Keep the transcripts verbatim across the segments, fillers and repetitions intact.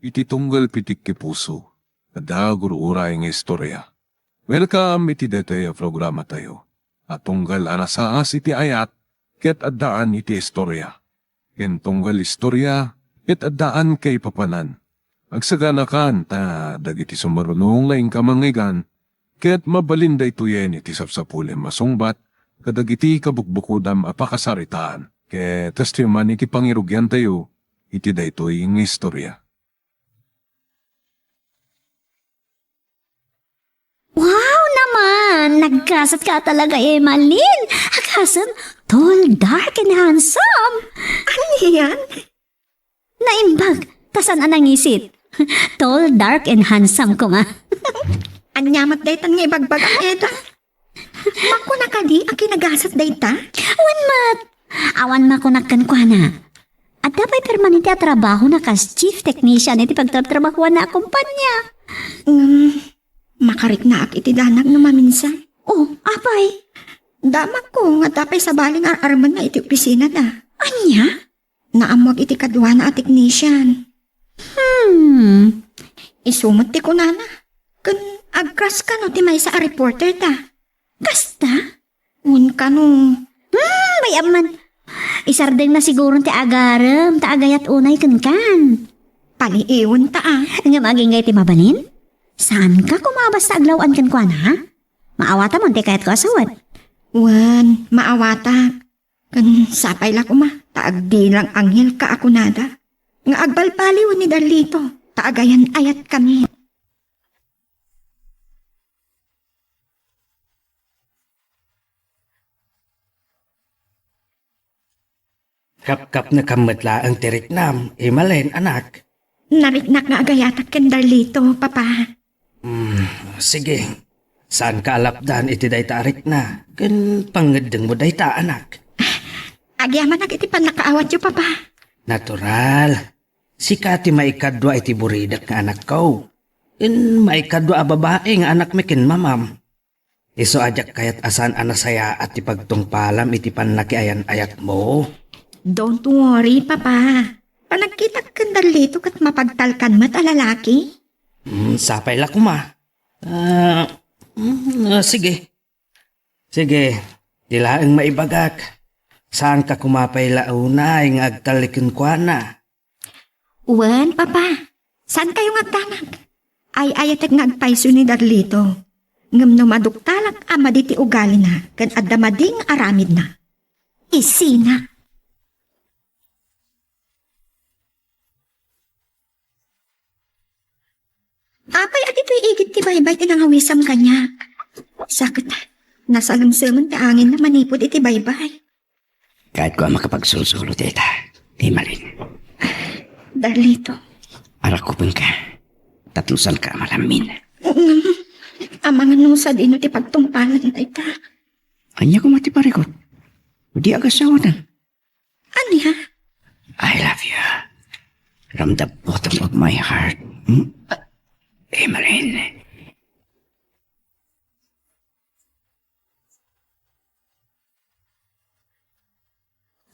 iti tunggal pitik ti puso, adda gur-uray nga istorya. Welcome iti daytoy a programatayo a tunggal a nasaas iti ayat ket addaan iti istorya. Ken tunggal istorya ket addaan kaipapanan. Agsaganakan ta dagiti sumarunong nga inka mangngeggan ket mabalin daytoyen iti sapsapulem a sungbat kadagiti kabukbukodam a pakasaritaan. Ket kastoy man iti pangirugiantayo iti daytoy nga istorya. Wow naman! Nagkasat ka talaga, Emalin! Agasem, tall, dark, and handsome! Ano yan? Naimbag, ta saan a nangisit. Tall, dark, and handsome ko nga. Ania met daytan nga ibagbagam, Eda? Makuna kadi a kinagasat dayta? Wen met! Awan makunak kenkuana. Adda pay permanente a trabahona kas chief technician iti pagtrabtrabahoanna a kompania. Ngem, makariknaak iti danag no maminsan. Oh, apay? Damakko nga adda pay sabali nga ar-armenna iti opisinada. Ania? Naammoak iti kaduana a technician. Hmm. Isu met ti kunana. Ken agcrush kano ti maysa a reporter ta. Kasta? Wen kano. Hmm, bay-am man. Isardengna siguron ti agarem, ta agayat unay kenkan. Paliiwenta a. Ngem agingga iti mabalin? Saanka koma a basta aglaw-an kenkuana, ha? Maawatam ti kayatko a sawat. Wen, maawatak. Ken sapay la koma, ta agbilang anghel ka a kunada. Nga agbalbaliw ni Darlito, ta agayan-ayatkami. Kapkapnekam met laeng ti riknam, Emalin, anak. Nariknak nga agayatak ken Darlito, Papa. Hmm, sige. Saanka a lapdan iti dayta a rikna, ken pangngeddengmo dayta, anak. Agyamanak iti pannakaawatyo, Papa. Natural. Sika ti maikadua iti buridak nga anakko. Ken maikadua a babai nga anakmi ken mamam. Isu a diak kayat a saan a nasayaat ti pagtungpalam iti pannakiayan-ayatmo. Don't worry, Papa. Panagkitak ken Darlito ket mapagtalkan met a lalaki. Hmm, sapay la koma. Ah, hmm, ah, sige. Sige, ti laeng maibagak. Saanka koma pay la unay nga agtalek kenkuana? Wen, Papa. Saankayo nga agdanag? Ay-ayatek nga agpayso ni Darlito. Ngem no maduktalak a madi ti ugalina ken adda madi nga aramidna, isina. Apay a ditoy igid ti baybay ti nangawisam kaniak? Sakit, nasalemsemen ti anginna manipud iti baybay. Kayatko a makapagsursuro dita, Emalin. Darlito. Arakupenka, tapno saanka a malammin. Amangan no sadino ti pagtungpalan dayta. Ania koma ti parikut? Di agasawatan. Ania? I love you. From the bottom of my heart. Hmm? Emeline.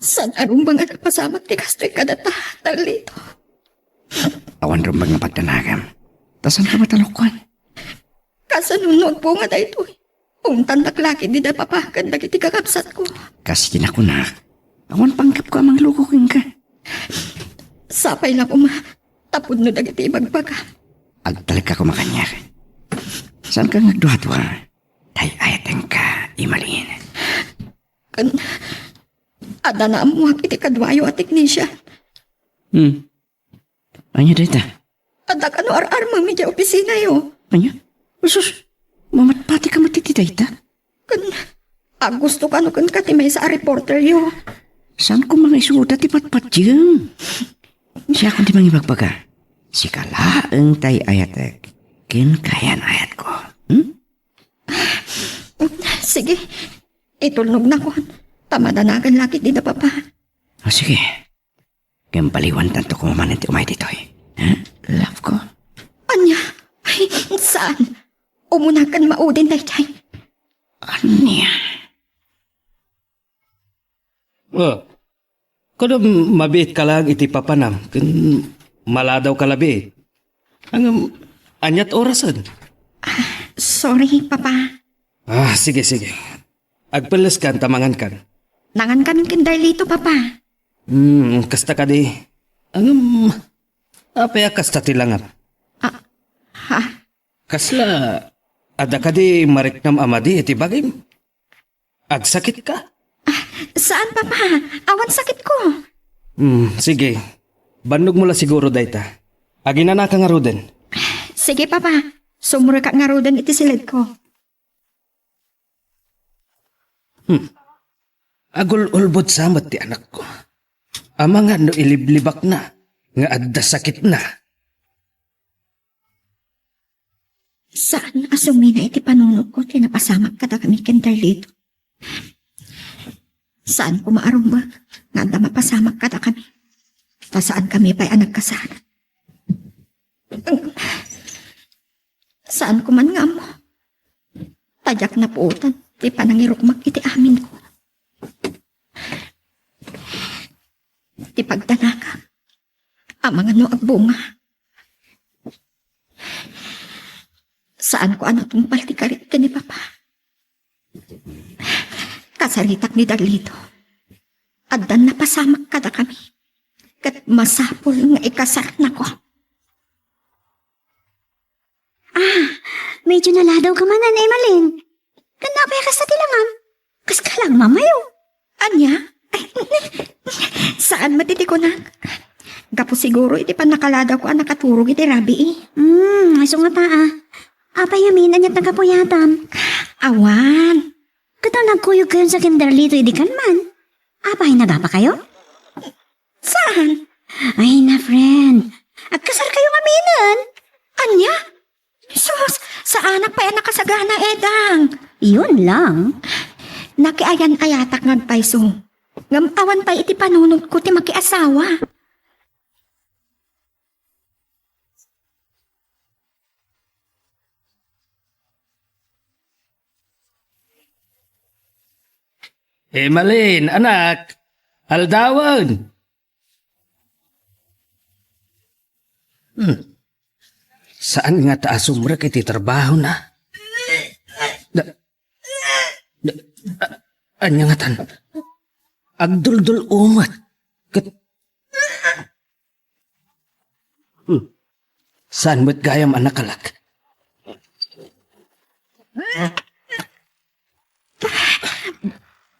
Saan a rumbeng a napasamak ti kastoy kadata, Darlito? Awan rumbeng nga pagdanagam. Ta saanka matalukwan? Kasano no agbunga daytoy? Ungtannak la ketdi da papa ken dagiti kakabsatko. Kas iti nakunak, awan panggepko a mangluko kenka. Sapay la koma, ta pudno dagiti ibagbaga. Agtalekka koma kaniak. Saanka nga agduadua. Tay-ayatenka, Emeline. Ken, adda naammoak iti kaduayo a teknisian. Hmm. Ania dayta? Adda kano ar-armem idiay opisinayo. Ania? Sus, mamatpatika met iti dayta? Ken, agusto kano kenka ti maysa a reporteryo. Saan koma nga isuda ti patpatiem? Siakon ti mangibagbaga. Sika laeng tay-ayatek ken kayan-ayatko. Hmm? Sige, itulnognak, ta madanagan la ketdi da papa. O, sige. Ngem baliwantanto koma manen ti umay ditoy. Ha? Love ko. Ania? Ay, saan? Umuna ken maudin daydiay. Ania? Ah, kada mabiit ka lang iti papanam, ken maladaw ka labiit. Ngem, aniat orasen? Sorry, Papa. Ah, sige, sige. Agpelleskan ta mangankan. Nangan kami ken Darlito, Papa. Hmm, kasta kadi. Ngem, apay a kasta ti langam? Ah, ha? Kasla, adda kadi mariknam a madi iti bagim? Agsakitka? Ah, saan, Papa. Awan sakitko. Hmm, sige. Bannogmo la siguro dayta. Aginanaka ngaruden. Sige, Papa. Sumrekak ngaruden iti siledko. Hmm. Agul-ulbod sa met ti anakko. Amangan no iliblibakna nga adda sakitna. Saan a sumina iti panunotko ti napasamak kadakami ken Darlito. Saan koma a rumbeng nga adda mapasamak kadakami. Ta saan kami pay a nagkasar. Saan ko man nga ammo. Ta diak napuotan ti panangirukmak iti aminko. Ti pagdanaka, amangan no agbunga. Saan ko a natungpal ti karit ken ni Papa. Kasaritak ni Darlito. Addan napasamak kadakami. Ket masapul nga ikasarnako. Ah, medyo naladaw ka man, Emalin. Ken apay a kasta ti langam? Kas ka lang mamayo. Ania? Saan met iti kunak? Gapu siguro iti pannakaladaw ko a nakaturog iti rabii. Hmm, isu nga ta, ah. Apay ngamin, ania ti nakapuyatam? Awan. Ket nagkuyog kayon sa ken Darlito idi kan man. Apay, nagapa kayo? Saan? Ay na, friend. Agkasar kayo ngaminen. Ania? Sus, saanak pay a nakasagana, Edang. Yun lang. Nakiayan-ayatak nga agpayso. Ngem awan pay iti panunotko ti makiasawa. Emalin, anak, aldawen. Hmm. Saan ngata a sumrek iti trabahona? Da, da, a-, ania ngatan? Agduldul-onget. Ket, hmm. Saan met gayam a nakalak?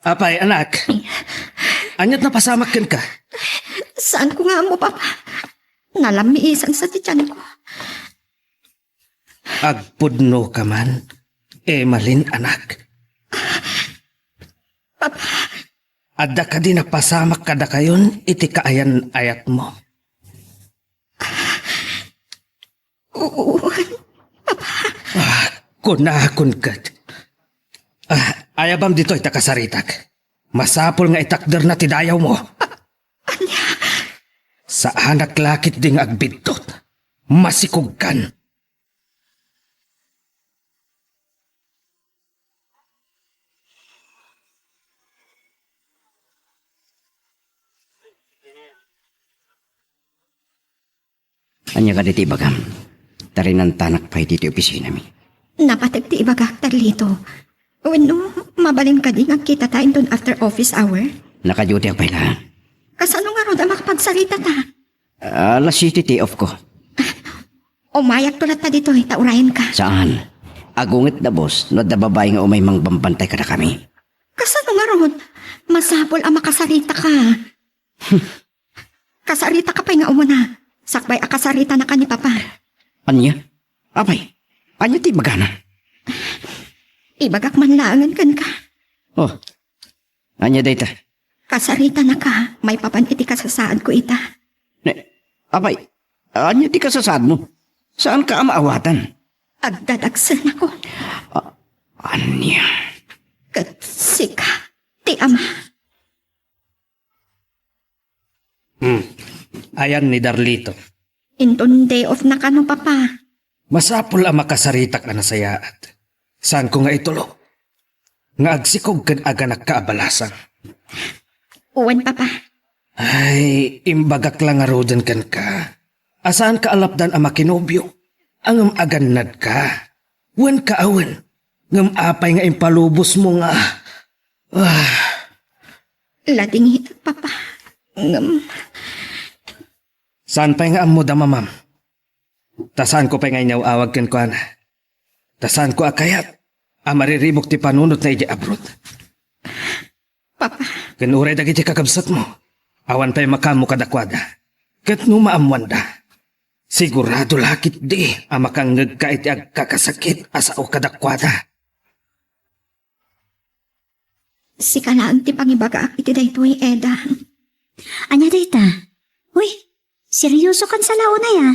Apay, anak? Aniat napasamak kenka? Saan ko nga ammo, Papa. Nalamiisan sa ti tiyanko. Agpudno ka man, Emalin, anak. Papa. Adda kadi napasamak kadakayon iti kaayan-ayatmo? Oo, Papa. Ah, kunakon ket. Ah, ayabam ditoy ta kasaritak. Masapul nga itakderna ti dayawmo. Ania? Saanak la ketdi nga agbiddut. Masikogkan. Ania kadi ti ibagam? Tarinantanak pay ditoy opisinami. Napateg ti ibagak, Darlito. Wenno, mabalin kadi nga agkitata inton after office hour? Naka-duty-ak pay laeng. Kasano ngarud a makapagsaritata? Ah, alas siyete ti off ko. Umayakto latta ditoy, ta urayenka. Saan? Agungetda, boss, no adda babai nga umay mangbambantay kadakami. Kasano ngarud? Masapul a makasaritaka. Kasaritaka pay nga umuna. Sakbay a kasaritanaka ni Papa. Ania? Apay, ania ti ibagana? Ibagak man laengen kenka. Oh, ania dayta? Kasaritanaka, maipapan iti kasasaadko ita. Ne, apay, ania ti kasasaadmo? Saanka a maawatan? Agdadagsenakon. A-, ania? Ket sika, ti ama. Hmm. Ayan ni Darlito. Inton day off na kano, Papa? Masapul a makasaritak a nasayaat. Saanko nga itulo? Nga agsikog ken aganakka a balasang. Wen, Papa. Ay, imbagak la ngaruden kenka. A saanka a lapdan a makinobio. Ngem agannadka. Wen ka awen. Ngem apay nga impalubosmo nga, ah. Ladingitak, Papa. Ngem saan pay nga ammo da mamam. Ta saanko pay nga inyaw-awag kenkuana. Ta saanko a kayat a mariribuk ti panunotna idiay abroad. Papa. Ken uray dagiti kakabsatmo, awan pay makaammo kadakuada. Ket no maammoanda, sigurado la ketdi a makangngegka iti agkakasakit a sao kadakuada. Sika laeng ti pangibagaak iti daytoy, Eda. Ania dayta? Uy, serioso kan sa launay, a.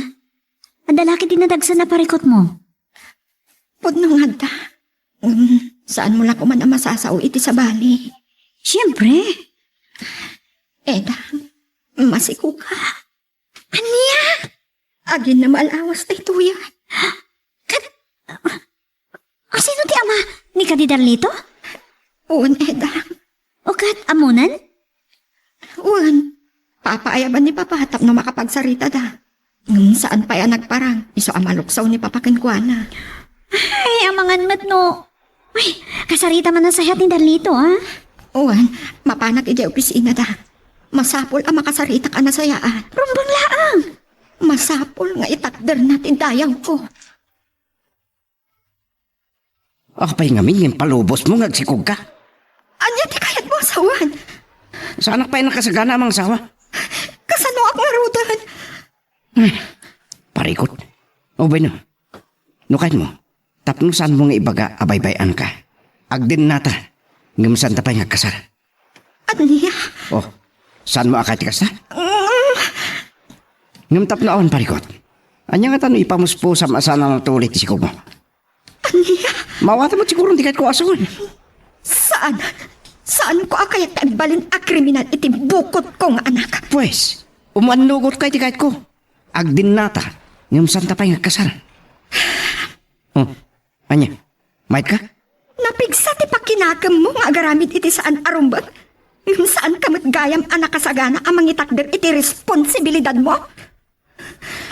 Adda la ketdi nadagsen a parikutmo. Pudno nga adda. Ngem, saanmo la koman a masasao iti sabali. Siempre. Eda, masikoka. Ania? Aginna maal-awas daytoy, a. Ket, asino ti ama ni kadi Darlito? Wen, Eda. O ket, ammonen? Wen, papaayaban ni Papa tapno makapagsaritada. Ngem saan pay a nagparang, isu a maluksaw ni Papa kenkuana. Ay, amangan met no. Ay, kasarita man a sayat ni Darlito, a? Wen, mapanak idiay opisinada. Masapul a makasaritak a nasayaat. Rumbeng laeng. Masapul nga itakderna ti dayawko. Apay ngamin nga impalubosmo nga agsikogka? Ania ti kayatmo a sawen? Saanak pay nakasagana a mangsawa. Kasanoak ngaruden? Parikut. O bueno, no kayatmo, tapno saanmo nga ibaga a baybay-anka, agdennata, ngem saanta pay nga agkasar. Ania? Oh, saanmo a kayat ti kasta? Mm. Ngem tapno awan parikut, ania ngata no ipamuspusam a saan a natuli ti sikogmo? Ania? Maawatam met siguro ti kayatko a sawen. Saan? Saanko a kayat ti agbalin a kriminal iti bukotko nga anak. Pues, umannugotka iti kayatko. Agdennata, ngem saanta pay nga agkasar. Oh, ania? Mayat ka? Napigsa ti pakinakemmo nga agaramid iti saan a rumbeng. Ngem saanka met gayam a nakasagana a mangitakder iti responsibilidadmo.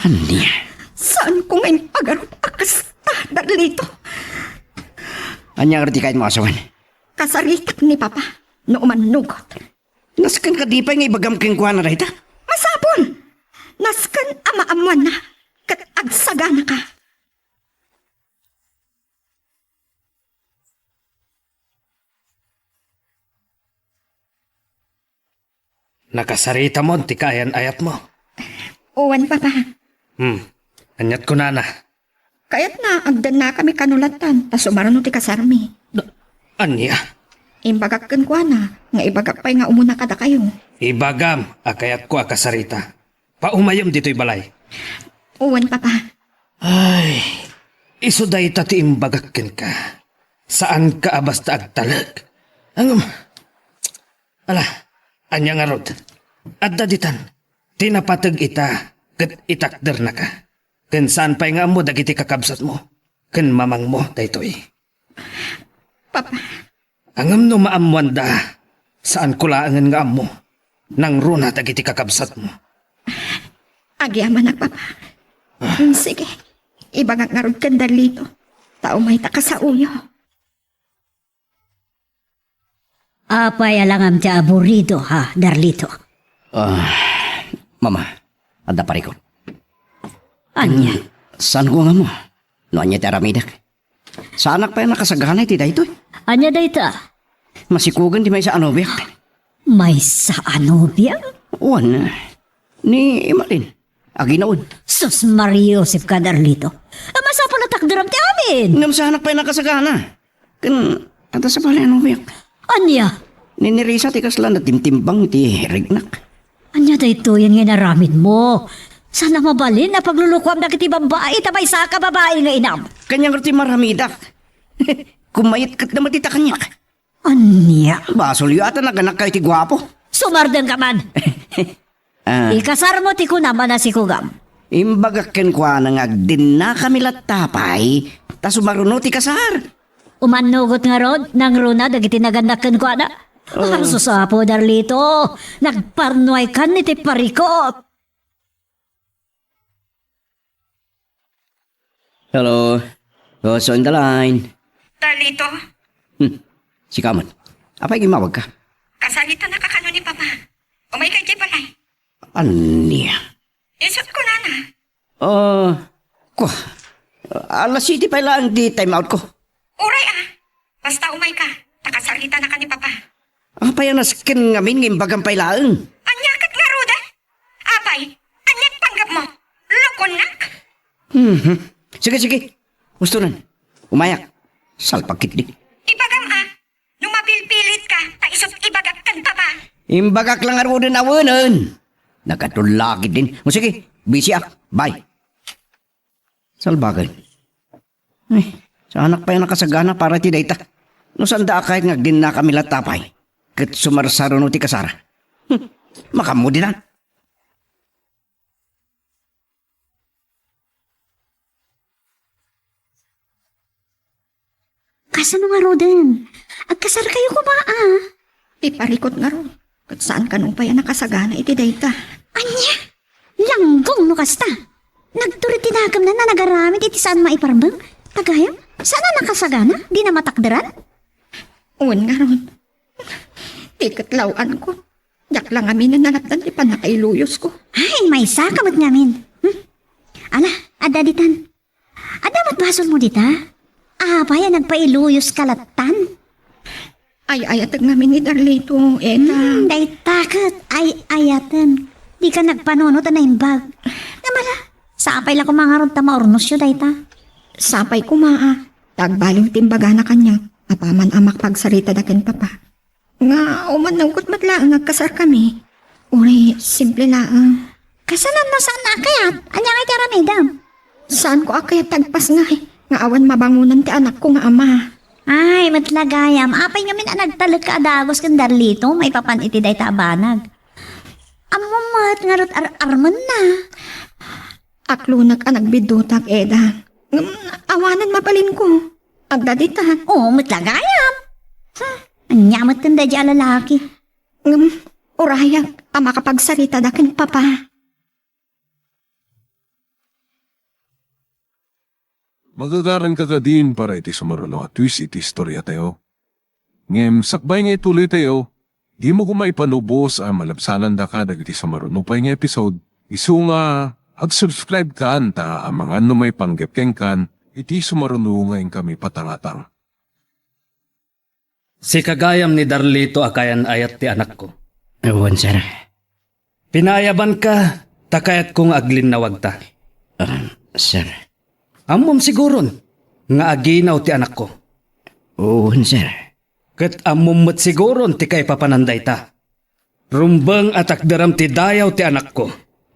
Ania? Saanko nga impagarup a kasta, Darlito. Ania ngarud ti kayatmo a sawen? Kasaritak ni Papa no umannugot. Nasken kadi pay nga ibagam kenkuana dayta? Masapul! Nasken a maammoanna ket agsaganaka. Nakasaritamon ti kaayan-ayatmo? Wen, Papa. Hmm. Aniat kunana? Kayatna, agdennakami kano lattan, ta sumaruno ti kasarmi. Na-, ania? Imbagak kenkuana, nga ibagak pay nga umuna kadakayo. Ibagam a kayatko a kasarita. Paumayem ditoy balay. Wen, Papa. Ay, isu dayta ti imbagak kenka. Saanka a basta agtalek. Ngem, ala, ania ngarud? Adda ditan ti napateg ita ket itakdernaka. Ken saan pay nga ammo dagiti kakabsatmo ken mamangmo daytoy. Papa. Ngem no maammoanda, saanko laengen nga ammo. Nangruna dagiti kakabsatmo. Agyamanak, Papa. Ah. Mm, sige. Ibagak ngarud ken Darlito. Ta umayta kasaoyo. Apay a langam ti aburido, ha, Darlito? Ah, Mama, adda parikut. Ania? Hmm, saanko nga ammo no ania ti aramidek. Saanak pay a nakasagana iti daytoy. Ania dayta? Masikogen ti maysa a nobiak. Maysa a nobia? Wen, ni Emalin. Aginaud. Sus, Maria Joseph ka, Darlito. A, masapul a takderam ti amin. Ngem saanak pay nakasagana. Ken, adda sabali a nobiak. Ania? Ni Nerissa ti kasla natimtimbang iti riknak. Ania daytoyen nga inaramidmo? Saan a mabalin a paglulukuam dagiti babbai ta maysa ka babai nga inam? Kaniak ti maramidak. Kumayat ket namatita kaniak. Ania? Basolyo a ta naganakkayo ti guapo. Sumardengka man. Ah. Ikasarmo ti kunam a nasikogam. Imbagak kenkuana nga agdennakami latta pay, ta sumaruno ti kasar. Umannugot ngarud, nangruna dagiti nagannak kenkuana. Oh. Asus, Apo Darlito, nagparnuaykan iti parikut. Hello? Who's on the line? Darlito? Hmm. Sika met. Apay gimmawagka? Kasaritanaka kano ni Papa. Umayka idiay balay. Ania? Isut ko, nana. Ah, kwa. Alas siete pay laeng ti time out ko. Uray, ah. Basta umayka, ta kasaritanaka ni Papa. Apay a nasken ngamin nga imbagam pay laeng? Ania ket ngaruden? Apay, ania ti panggepmo? Lukonnak? Mhm. Sige, sige. Ustonen. Umayak. Salpag ketdi. Ibagam, ah. No mapilpilitka, ta isut ibagak ken Papa. Imbagak la ngaruden a wenen. Nagatullakidin. O sige, busy ak. Bye. Salbagen. Ay, saanak pay a nakasagana para iti dayta. No saanda a kayat nga agdinnakami latta pay, ket sumarsaruno ti kasar. Hmm, makaammo ditan. Kasano ngaruden? Agkasarkayo koma, a? Ti parikut ngarud, ket saan kano pay a nakasagana iti dayta. Ania? Langgong no kasta! Nagtured ti nakemna a nagaramid iti saan maiparbeng. Ta gayam, saan a nakasagana? Dina matakderan? Wen ngarud. Ti ket law-anko. Diak la ngamin a nalattan ti pannakailuyosko. Ay, maysaka met ngamin. Hmm? Ala, adda ditan. Adda met basolmo dita? Apay a nagpailuyos ka lattan? Ay-ayatek ngamin ni Darlito, Eda. Hmm, dayta ket ay-ayaten. Dika nagpanunot a naimbag. Ngem ala, sapay la koma ngarud ta maurnosyo dayta. Sapay koma, a. Ta agbaliw ti imbagana kaniak, apaman a makapagsarita da ken Papa. Nga, umannawkot met laeng agkasarkami. Uray, simple laeng. Kasano no saan a kayat? Ania ngay ti aramidem? Saanko a kayat ti agpasngay nga awan mabangonan ti anakko nga ama. Ay, met la gayam, apay ngamin a nagtalekka a dagus ken Darlito maipapan iti dayta a banag? Ammo met ngarud ar-armenna. Aklonek a nagbiddutak, Eda. Ngem awanen mabalinko. Agdaditan. Oo, met la gayam. Hmm, ania met ken daydi a lalaki? Ngem, urayak a makapagsarita da ken Papa. Magagaranka kadin para iti sumaruno a twist iti istoriatayo. Ngem sakbay nga ituloytayo, dimo koma ipalubos a malabsanandaka dagiti sumaruno pay nga episode, isu nga ag-subscribe kan ta amangan no maipanggep kenkan iti sumaruno nga inkami patangatang. Sika gayam ni Darlito a kayan-ayat ti anakko. Wen, sir. Pinaayabanka ta kayatko nga aglinnawagta. Ah, sir. Ammom siguron nga aginaw ti anakko. Wen, sir. Ket ammom met siguron ti kaipapanan dayta. Rumbeng a takderam ti dayaw ti anakko.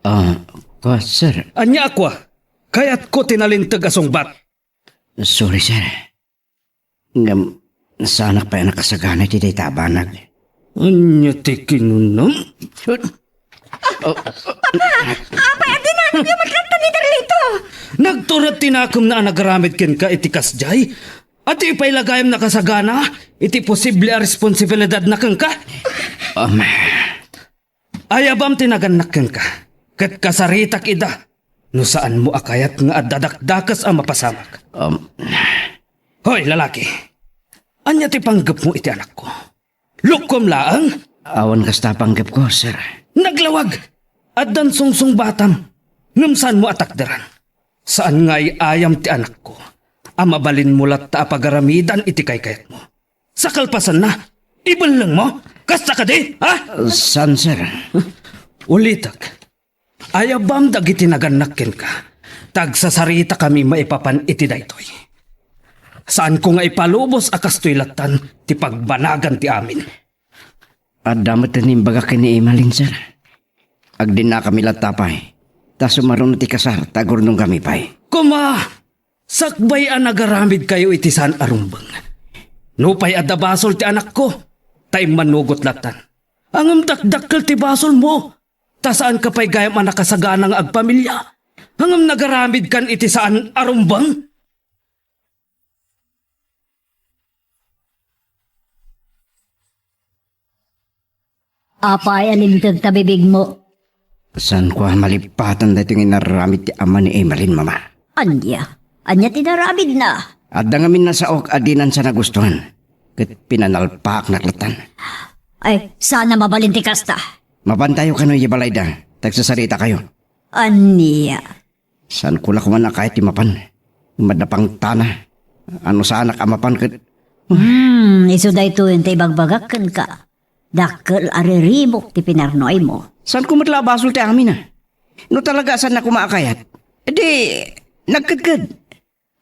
Ah, kwa, sir. Ania a kwa? Kayatko ti nalinteg a sungbat. Sorry, sir. Ngem, saanak pay a nakasagana iti dayta a banag. Ania ti kinunam? Apay a dinanogyo met latta ni Darlito? Nagtured ti nakemna a nagaramid kenka iti kasdiay? Ania pay la gayam nakasagana iti posible a responsibilidadna kenka? Um, Ayabam ti nagannak kenka, ket kasaritak ida no saanmo a kayat nga adda dakdakes a mapasamak. Um, Hoy, lalaki! Ania ti panggepmo iti anakko? Lukkom laeng? Awan kasta a panggepko, sir. Naglawag! Addan sungsungbatam, ngem saanmo a takderan. Saan nga ay-ayam ti anakko a mabalinmo latta a pagaramidan iti kaykayatmo. Sa kalpasanna, ibellengmo? Kasta kadi, ha? Saan, sir? Ulitek, ayabam dagiti nagannak kenka, ta agsasaritakami maipapan iti daytoy. Saanko nga ipalubos a kastoy lattan ti pagbanagan ti amin. Adda met ti imbagak ken ni Emalin, sir. Agdinnakami latta pay, ta sumaruno ti kasar, ta agurnongkami pay. Koma! Sakbay a nagaramidkayo iti saan a rumbeng. Nupay adda basol ti anakko, ta immanugot lattan. Ngem dakdakkel ti basolmo, ta saanka pay gayam a nakasagana nga agpamilia. Ngem nagaramidkan iti saan a rumbeng? Apay a linteg ta bibigmo? Saanko a malipatan daytoy nga inaramid ti ama ni Emalin, mama. Ania? Ania ti naramidna? Adda ngamin nasaok a dinan sa nagustuhan, ket pinanalpaaknak lattan. Ay, saan a mabalin ti kasta. Mapantayo kano idiay balayda, ta agsasaritakayo. Ania? Saanko la koma a kayat ti mapan. Madapang tana. Ano saanak a mapan ket Hmm, isu daytoyen ti ibagbagak kenka. Dakkel a riribuk ti pinarnuaymo. Saanko met la a basol ti amin a. No talaga a saanna koma a kayat, di nagkedked.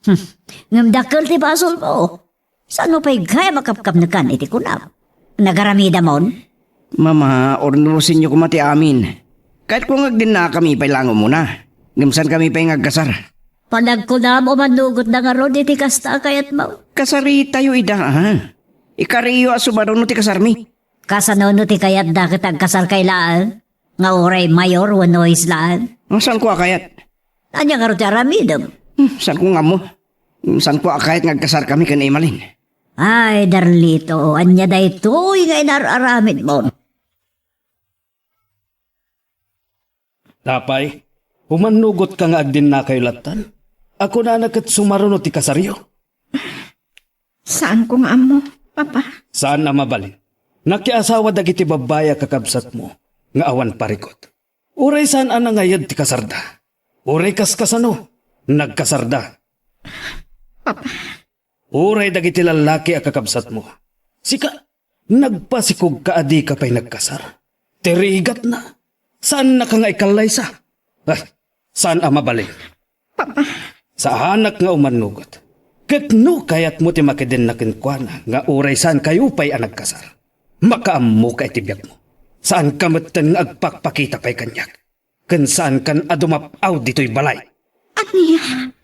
Hmm, ngem dakkel ti basolmo. Saanmo pay gayam a kapkapnekan iti kunam? Nagaramidamon? Mama, urnurosenyo koma ti amin. Kayatko nga agdinnakami pay laeng umuna. Ngem saankami pay nga agkasar. Panagkunam, umannugot da ngarud iti kasta a kayatmo. Kasaritayo ida, a. Ikariyo a sumaruno ti kasarmi. Kasano no ti kayatda ket agkasarkay laeng? Nga uray mayor wenno huis laeng? Saanko a kayat. Ania ngarud ti aramidem? Hmm, saanko nga ammo. Saanko a kayat nga agkasarkami ken Emalin. Ay, Darlito, ania daytoy nga inar-aramidmo? Apay, umannugotka nga agdinnakayo lattan? A kunana ket sumaruno ti kasaryo? Saanko nga ammo, Papa. Saan a mabalin. Nakiasawa dagiti babbai a kakabsatmo nga awan parikut. Uray saan a nangayad ti kasarda. Uray kaskasano, nagkasarda. Papa. Uray dagiti lallaki a kakabsatmo. Sika, nagpasikogka a dika pay nagkasar. Ti rigatna, saannaka nga ikallaysa. Ah, saan a mabalin. Papa. Saanak nga umannugot. Ket no kayatmo ti makidenna kenkuana nga uray saankayo pay a nagkasar, makaammoka iti biagmo. Saanka metten nga agpakpakita pay kaniak. Ken saankan a dumap-aw ditoy balay. Ania?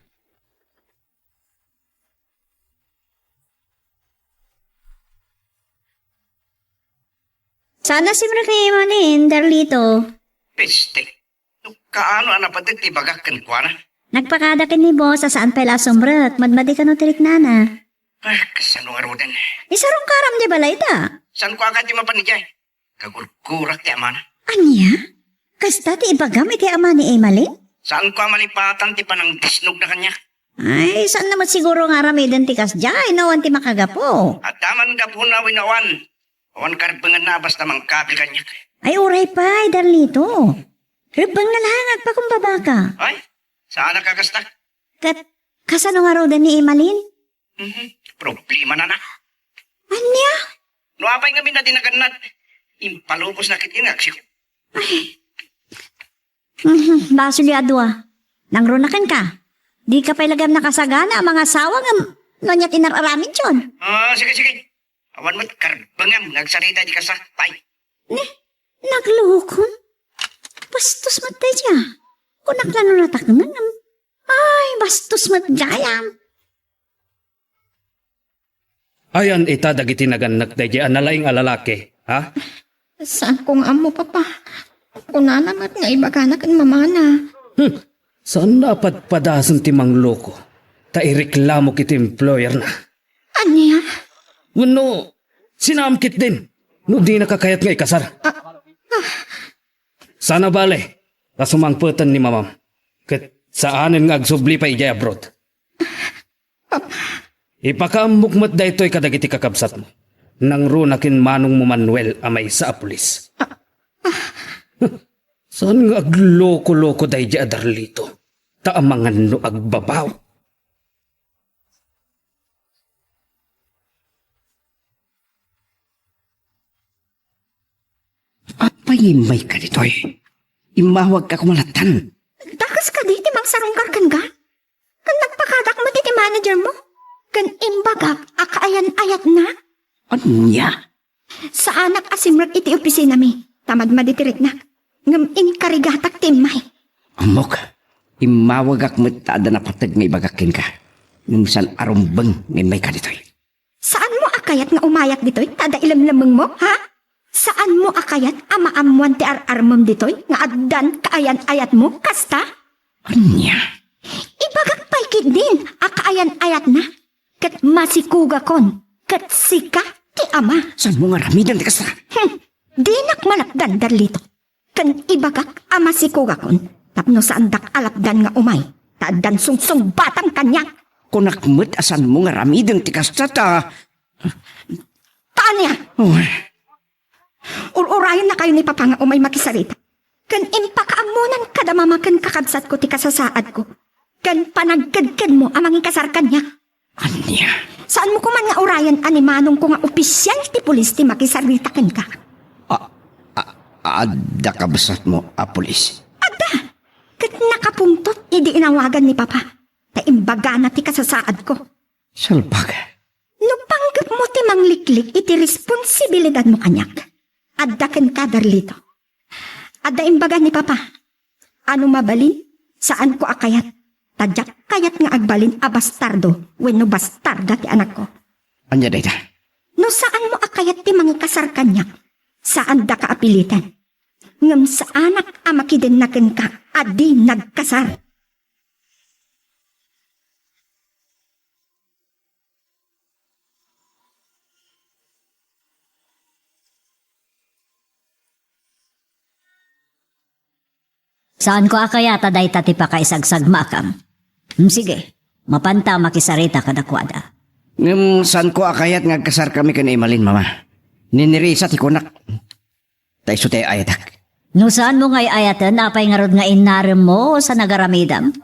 Saan a simrek ni Emalin, Darlito. Peste. No kaano a napateg ti ibagak kenkuana? Nagpakada ken ni boss a saan pay la a sumrek, madmadi kano ti riknana. Ah, kasano ngaruden? Isarongka aram di balayda. Saanko a kayat ti mapan idiay? Kagurgurak ti amana. Ania? Kasta ti ibagam iti ama ni Emalin? Saanko a malipatan ti panangdisnogna kaniak. Ay, saanna met siguro nga aramiden ti kasdiay no awan ti makagapu. Adda man gapuna wenno awan. Awan karbengenna a basta mangkabil kaniak. Ay, uray pay, Darlito. Rebbengna laeng agpakumbabaka. Ay, saanak a kasta. Ket, kasano ngaruden ni Emalin? Mhm, problemana na. Ania? No apay ngamin a di nagannad, impalubosna ketdi nga agsiko. Ay. Mhm, basolyo a dua. Nangruna kenka. Dika pay la gayam nakasagana a mangasawa ngem no ania ti inar-aramidyon? Ah, sige, sige. Awan met karbengam nga agsarita iti kasta. Pay. Ne, naglukon? Bastos met daydiay. Kunak la no nataknengam. Ay, bastos met gayam. Ayan ita dagiti nagannak daydiay a nalaing a lalaki, ha? Saanko nga ammo, Papa. Kunana met nga ibagana ken mamana. Hmm. Saanna a padpadasen ti mangloko, ta ireklamok iti employerna. Ania? Wenno, sinaam ketdin, no dinaka kayat nga ikasar. Ah, ah. Saan a bale, ta sumangpeten ni mamam. Ket saanen nga agsubli pay idiay abroad. Ipakaammok met daytoy kadagiti kakabsatmo. Nangruna ken manongmo Manuel a maysa a pulis. Saan nga agloko-loko daydiay a Darlito? Ta amangan no agbabaw. Apay nga immayka ditoy? Immawagka koma lattan. Dakes kadi ti mangsarungkar kenka? Ken nagpakadak met iti managermo? Ken imbagak a kaayan-ayatna? Ania? Saanak a simrek iti opisinami, ta madmadi ti riknak. Ngem inkarigatak ti immay. Ammok, immawagak met ta adda napateg nga ibagak kenka. Ngem saan a rumbeng nga immayka ditoy. Saanmo a kayat nga umayak ditoy ta adda ilemlemmengmo, ha? Saanmo a kayat a maammoan ti ar-armem ditoy nga addan kaayan-ayatmo, kasta? Ania? Ibagak pay ketdin a kaayan-ayatna, ket masikugakon, ket sika ti ama. Saanmo nga aramiden ti kasta? Hmm, dinak malapdan, Darlito. Ken ibagak a masikugakon tapno saandak a lapdan nga umay. Ta addan sungsungbatang kaniak. Kunak met a saanmo nga aramiden ti kasta ta. Ta ania? Uy. Ur-urayennakayo ni Papa nga umay makisarita. Ken impakaammonan kada mama ken kakabsatko ti kasasaadko. Ken panagkedkedmo a mangikasar kaniak. Ania? Saanmo koma nga urayen a ni manongko nga opisial ti pulis ti makisarita kenka? A, a, adda kabsatmo a pulis? Adda! Ket nakapungtot idi inawagan ni Papa. Ta imbagana ti kasasaadko. Salbag. No panggepmo ti mangliklik iti responsibilidadmo kaniak, adda kenka, Darlito. Adda imbaga ni Papa. Ano mabalin, saanko a kayat. Ta diak kayat nga agbalin a bastardo wenno bastarda ti anakko. Ania dayta? No saanmo a kayat ti mangikasar kaniak, saandaka a piliten. Ngem saanak a makidenna kenka a di nagkasar. Saanko a kayat a dayta ti pakaisagsagmakam. Hmm, sige, mapanta a makisarita kadakuada. Ngem saanko a kayat nga agkasarkami ken Emalin, Mama. Ni Nerissa ti kunak. Ta isu ti ay-ayatak. No saanmo nga ay-ayaten, apay ngarud nga innaremmo sa nagaramidam?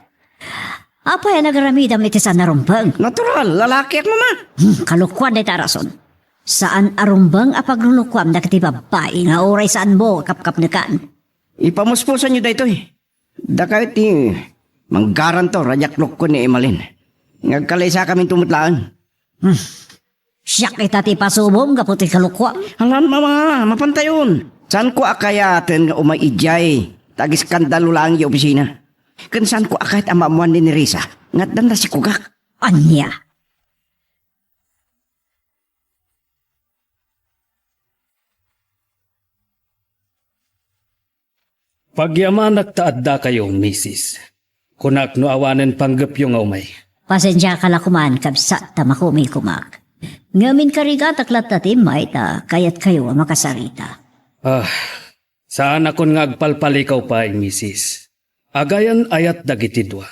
Apay a nagaramidam iti saan a rumbeng? Natural, lalakiak, Mama. Hmm, kalokuan dayta a rason. Saan a rumbeng a paglulukuam dagiti babbai nga uray saanmo a kapkapnekan. Ipamuspusanyo daytoy. Dakayo ti manggarantor a diak lokuen ni Emalin. Nga agkalaisakaminto met laeng. Hmm. Siak ita ti ipasubom gapu ti kalokuam. Alan, Mama, mapantayon. Saanko a kayaten nga umay idiay ta agiskandalo laeng idiay opisina. Ken saanko a kayat a maammoan ni Nerissa nga addan nasikugak. Ania? Pagyamanak ta addakayo, misis. Kunak no awanen panggepyo nga umay. Pasensiaka la koman, kabsat, ta makumikumak. Ngem inkarigatak latta ti immay ta kayatkayo a makasarita. Ah, saanakon nga agpalpalikaw pay, misis. Agayan-ayat dagiti dua,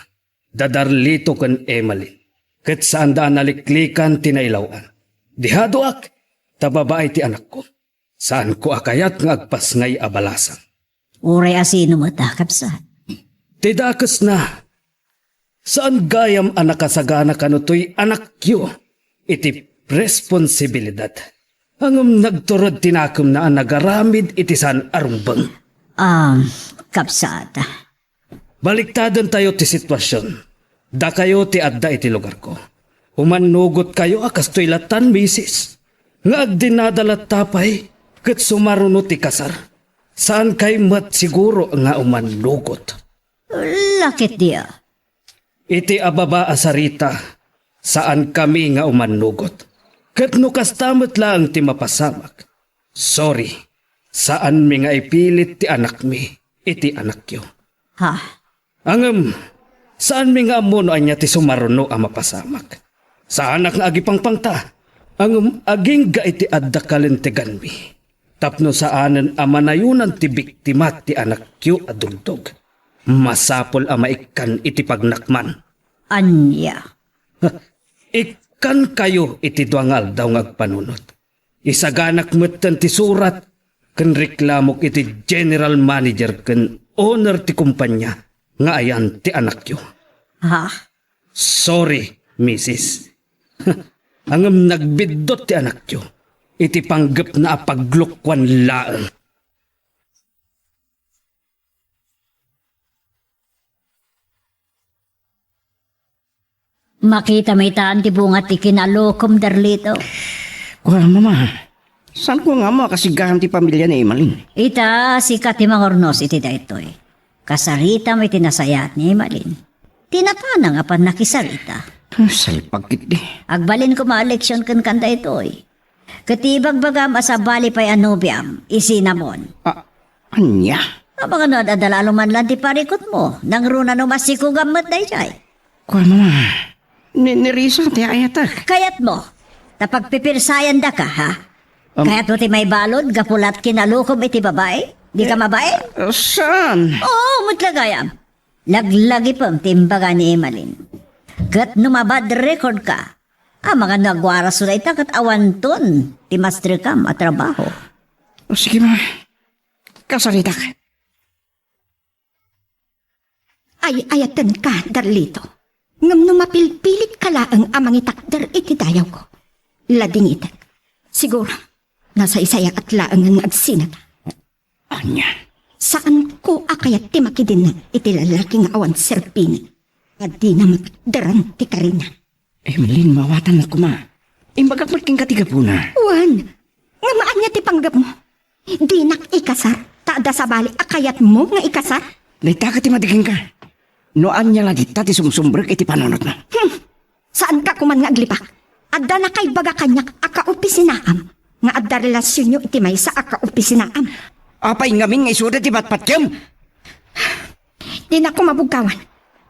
da Darlito ken Emalin, ket saanda a naliklikan ti nailaw-an. Dihaduak, ta babai ti anakko. Saanko a kayat nga agpasngay a balasang. Uray a sino met a, kabsat? Ti dakesna, saan gayam a nakasagana kano toy anakyo iti responsibilidad. Ngem nagtured ti nakemna a nagaramid iti saan a rumbeng. Ah, kabsat. Baliktadentayo ti situasion. Dakayo ti adda iti lugarko. Umannugotkayo a kastoy lattan, misis. Nga agdinada latta pay, ket sumaruno ti kasar. Saankay met siguro nga umannugot. La ket dia. Iti ababa a sarita, saankami nga umannugot. Ket no kasta met laeng ti mapasamak, sorry, saanmi nga ipilit ti anakmi iti anakyo. Ha? Ngem, saanmi nga ammo no ania ti sumaruno a mapasamak. Saanak nga agipangpangta, ngem agingga iti adda kalinteganmi. Tapno saanen a manayonan ti biktima ti anakyo a dultog, masapul a maikkan iti pagnakman. Ania? Ikkankayo iti dua nga aldaw nga agpanunot. Isaganak metten ti surat ken reklamok iti general manager ken owner ti kompania nga ayan ti anakyo. Ha? Sorry, misis. Ngem nagbiddut ti anakyo iti panggepna a paglukuan laeng. Makita met itan ti bunga ti kinalukom, Darlito. Kua, Mama, saanko nga ammo a kasigaam ti pamilia ni Emalin? Ita, sika ti mangurnos iti daytoy. Kasaritam iti nasayaat ni Emalin. Ti napanang a pannakisarita. Ah, salpag ketdi. Agbalin koma a leksion kenkan daytoy. Ket ibagbagam a sabali pay a nobiam, i Cinnamon. Ah, ania? Amangan no ad-adda la a lumanlan ti parikutmo, nangruna no masikugam met daydiay. Kua, Mama, ni, ni Risa ti ayatek. Kayatmo, ta pagpipirsayandaka, ha? Am- Kayatmo ti maibalud gapu la ta kinalukom iti babai? Dika mabain? Eh, saan? Oo, met la gayam. Laglagipem ti imbaga ni Emalin. Ket no ma-bad record ka, amangan no agwaraso dayta ket awanton ti masterkam a trabaho. O, sige, ma. Kasaritak. Ay-ayatenka, Darlito. Ngem no mapilpilit ka laeng a mangitakder iti dayawko, ladingitek. Siguro, nasaysayaat laeng nga agsinata. Ania? Saanko a kayat ti makidinna iti lalaki nga awan serbina, a dina matakderan ti karina. Emeline, maawatan koma. Imbagak met kenka ti gapuna. Wen, ngem ania ti panggepmo? Dinak ikasar, ta adda sabali a kayatmo nga ikasar? Dayta ket ti madi kenka. No ania la dita ti sumsumbrek iti panunotmo. Hmm. Saanka koman nga aglipak. Adda nakaibaga kaniak a kaopisinaam nga adda relasionyo iti maysa a kaopisinaam. Apay ngamin nga isuda ti patpatkem? Dinak koma buggawan.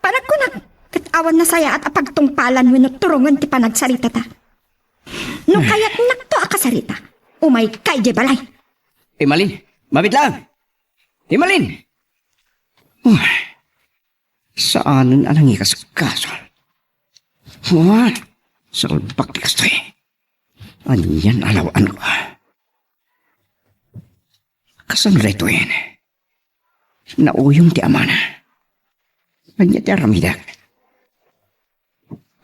Panagkunak, ket awan nasayaat a pagtungpalan wenno turongen ti panagsaritata. No kayatnakto a kasarita, umayka idiay balay. Emalin, mabit laeng. Emalin! Uy, saanen a nangikaskaso. Uy, salbak ti kastoy. Anian a law-anko? Kasano daytoyen? Nauyong ti amana. Ania ti aramidek?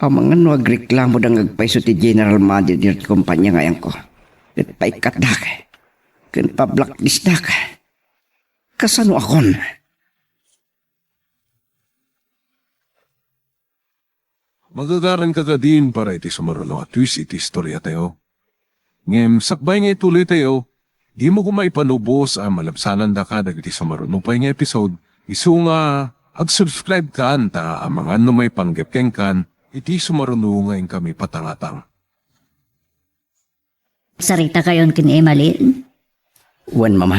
Amangan no agreklamo da nga agpayso ti general manager ti kompania nga ayanko. Ket paikkatdak. Ken pablacklistak. Kasano akon? Magagaran ka kadin para iti sumaruno a twist iti istoriatayo. Ngem sakbay nga ituloytayo, dimo koma ipanubos a malabsanandaka dagiti sumaruno pay nga episode, isu nga ag-subscribe kan ta amangan no maipanggep kenkan iti sumaruno nga inkami patangatang. Saritakayon ken Emalin? Wen, Mama.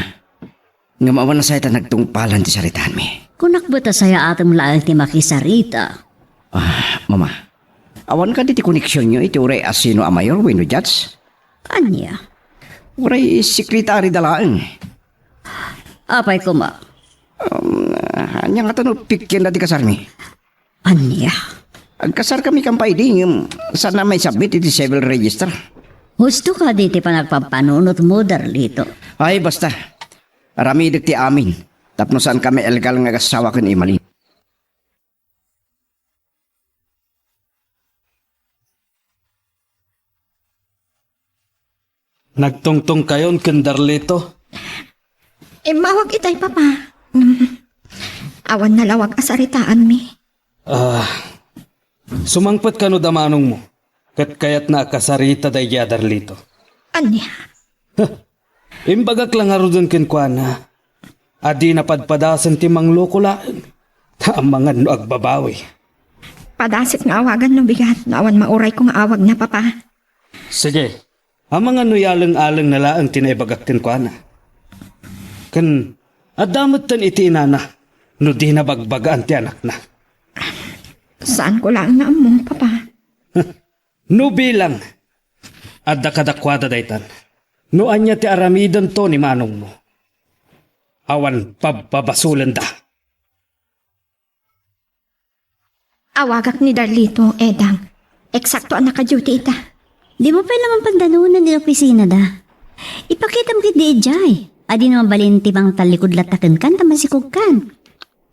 Ngem awan a sayaat a nagtungpalan ti saritaanmi. Kunak met a sayaatem laeng ti makisarita. Ah, Mama. Awan kadi ti koneksionyo iti uray asino a mayor wenno judge? Ania? Uray sekretari da laeng. Apay koma? Um, ania ngata no pikkienna ti kasarmi? Ania? Agkasarkami kan pay idi, ngem saan a maisubmit iti civil register. Husto kadi ti panagpampanunotmo, Darlito? Ay, basta. Aramidek ti amin. Tapno saankami illegal nga agassawa ken Emalin. Nagtungtongkayon ken Darlito. Immawag itay, Papa. Mm. Awan nalawag a saritaanmi. Ah, sumangpet kano da manongmo, ket kayatna a kasarita daydiay a Darlito. Ania? Imbagak la ngaruden kenkuana a dina padpadasen ti mangloko laeng, ta amangan no agbabawi. Padasek nga awagan no bigat no awan maurayko nga awagna, Papa. Sige, amangan no ialeng-alengna laeng ti naibagak kenkuana. Ken adda metten iti inana no dina bagbagaan ti anakna. Saanko laeng nga ammo, Papa. No bilang, adda kadakuada daytan. No ania ti aramidento ni manongmo, awan pabbabasolenda. Awagak ni Darlito, Edang. Eksakto a naka-duty ita. Dimo pay la mapan danonen iti opisinada. Ipakitam ketdi idiay. Adda mabalin ti mangtallikud latta kenkan ta masikogkan.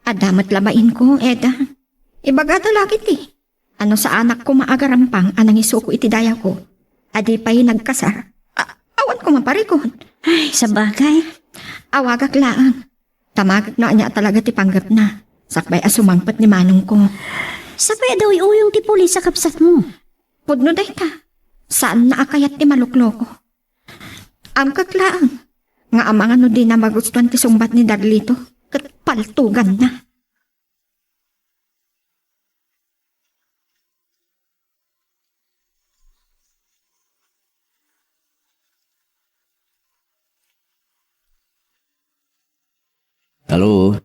Adda met la bainko, Edang. Ibagada la ketdi. A no saanak koma a garampang a nangisuko iti dayawko, a di pay nagkasar, a-, awan koma parikut. Ay, sabagay. Awagak laeng. Tamagek no ania talaga ti panggepna. Sakbay a sumangpet ni manongko. Sapay a daw uyong ti pulis a kabsatmo. Pudno dayta. Saanna a kayat ti malukloko. Amkek laeng nga amangan no dina magustuan ti sungbat ni Darlito ket paltuganna. Hello?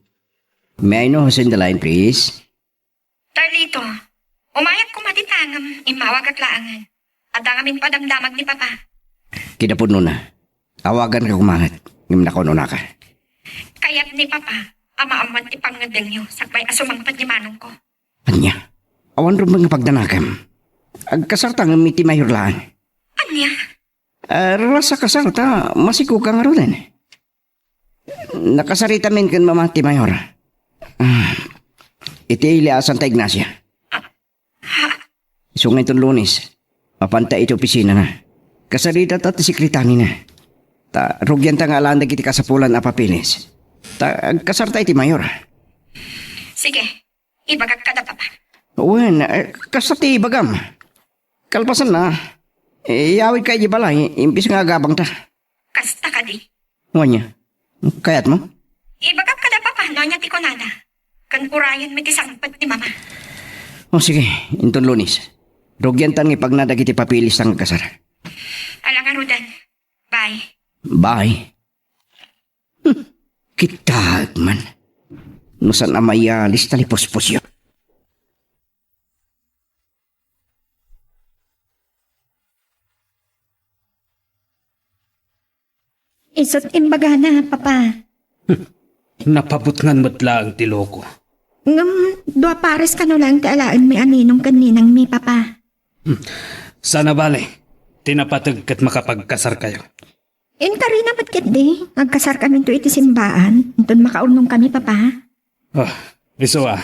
May I know who's in the line, please? Darlito, umayat koma dita ngem immawagak laengen. Adda ngamin padamdamag ni Papa. Kinapudnona. Awaganka koma met, ngem nakaun-unaka. Kayat ni Papa, a maammoan ti pangngeddengyo sakbay a sumangpet ni manongko. Ania? Awan rumbeng nga pagdanagam. Agkasarta ngem iti mayor laeng. Ania? Ah, rasa kasar ta masikoka ngaruden. Nakasarita min ken mama ti mayor. Ah, iti ili a Santa Ignacia. Isu nga inton Lunes, mapanta iti opisinana. Kasarita ta ti sekretarina. Ta rugianta nga alaan dagiti kasapulan a papeles. Ta agkasarta iti mayor. Sige, ibagak kada papa. Wen, eh, kasta ti ibagam. Kalpasanna, eh, iyawidka iti balay, imbes nga agabangta. Kasta kadi? Wen ania? Kayatmo? Ibagak kada papa no ania ti kunana. Ken urayenmi ti sangpet ni mama. O sige, inton Lunes. Rugiantan nga ipagna dagiti papeles ta agkasar. Ala ngaruden. Bye. Bye. Hmm. Kitaek man. No saan a mayalis ta lipuspusyo. Isut' imbagana, Papa. Napabutngan met laeng ti loko. Ngem dua pares kano laeng ti alaenmi a ninong ken ninangmi, Papa. Hmm. Saan a bale, ti napateg ket makapagkasarkayo. Inkarina met ketdi, agkasarkaminto iti simbaan, inton makaurnongkami, Papa. Ah, isu a.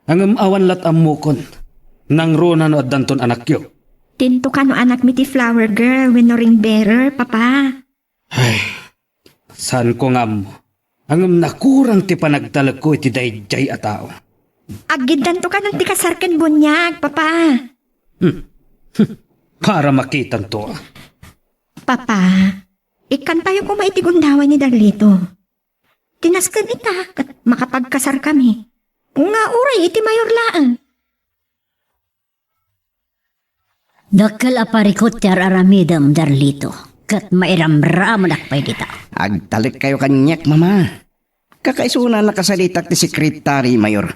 Ngem awan lat ammokon. Nangruna no addanton anakyo? Tinto kano anakmi ti flower girl wenno ring bearer, Papa. Ay, saanko nga ammo. Ngem nakurang ti panagtalekko iti daydiay a tao. Aggiddanto kano ti kasar ken buniag, Papa. Hmm. Para makitanto, a. Papa, ikkantayo koma iti gundaway ni Darlito. Ti nasken ita ket makapagkasarkami. Nga uray iti mayor laeng. Dakkel a parikut ti ar-aramidem, Darlito, ket mairamramanak pay dita. Agtalekkayo kaniak, Mama. Kakaisuna nakasaritak ti sekretari, Mayor.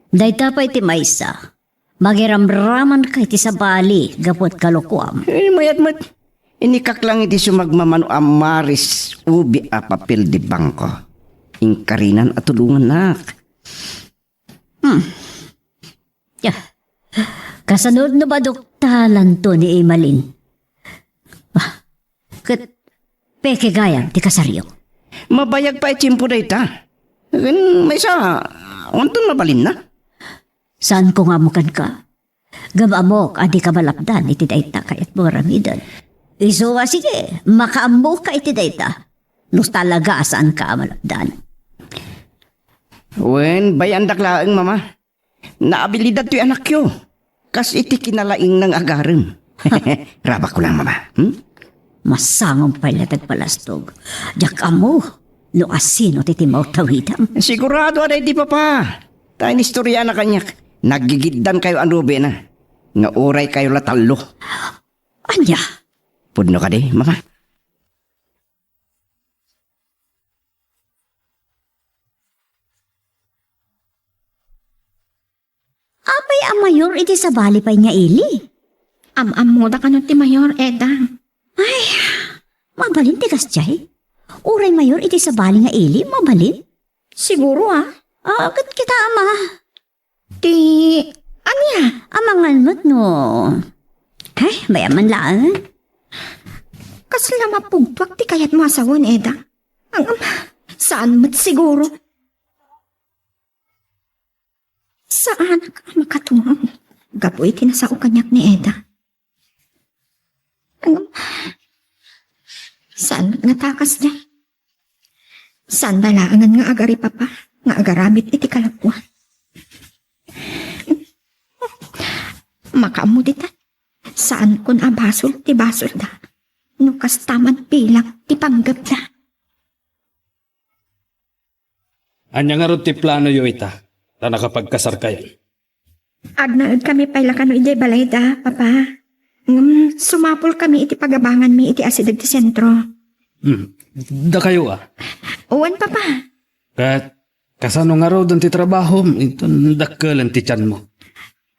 Dayta pay ti maysa. Magiramramanka iti sabali gapu ket kalokuam. Eh, mayat met. Inikak lang iti sumagmamano a Maris Ubi a papel de banko. Inkarinan a tulongannak. Hmm. Ya. Kasano no maduktalanto ni Emalin? Ah, ket peke gayam ti kasaryo. Mabayag pay a tiempo dayta. Ken maysa, awanton mabalinna. Saanko nga ammo kenka. Ngem ammok a dika malapdan iti dayta kayatmo nga aramiden. Isu a sige, makaammoka iti dayta. No talaga a saanka a malapdan. Wen, bay-andak laeng, Mama. Naabilidad toy anakyo. Kas iti kinalaingna nga agarem. Rabakko lang, Mama. Hmm? Masangam pay la ti agpalastog. Diak ammo no asino ti timmawtawidam. Sigurado a daydi, Papa. Ta inistoriana kaniak. Naggigiddankayo a nobena. Nga uraykayo la tallo. Ania? Pudno kadi, Mama? Apay a mayor iti sabali pay nga ili? Am-ammoda kano ti mayor, Eda. Ay, mabalin ti kasdiay. Uray mayor iti sabali nga ili, mabalin? Siguro, a. Ah, ket kita, Ama. Ti, ania? Amangan met no. Ay, bay-am man laeng. Kasla mapugtuak ti kayatmo a sawen, Eda. Ang, saan met siguro? Saanak a makatungpal gapu iti nasao kaniak ni Eda. Ngem, saan met nga ta kasdiay? Saan da laengen nga agari-papa nga agaramid iti kalakuan? Makaammo ditan, saankon a basol ti basolda no kasta man bilang ti panggepda. Ania ngarud ti planoyo ita, ta nakapagkasarkayo? Agnaedkami pay la kano idiay balayda, Papa. Ngem sumapulkami iti pagabanganmi iti asideg ti sentro. Hmm. Dakayo a? Wen, Papa. Ket kasano ngaruden ti trabahom inton dakkelen ti tianmo?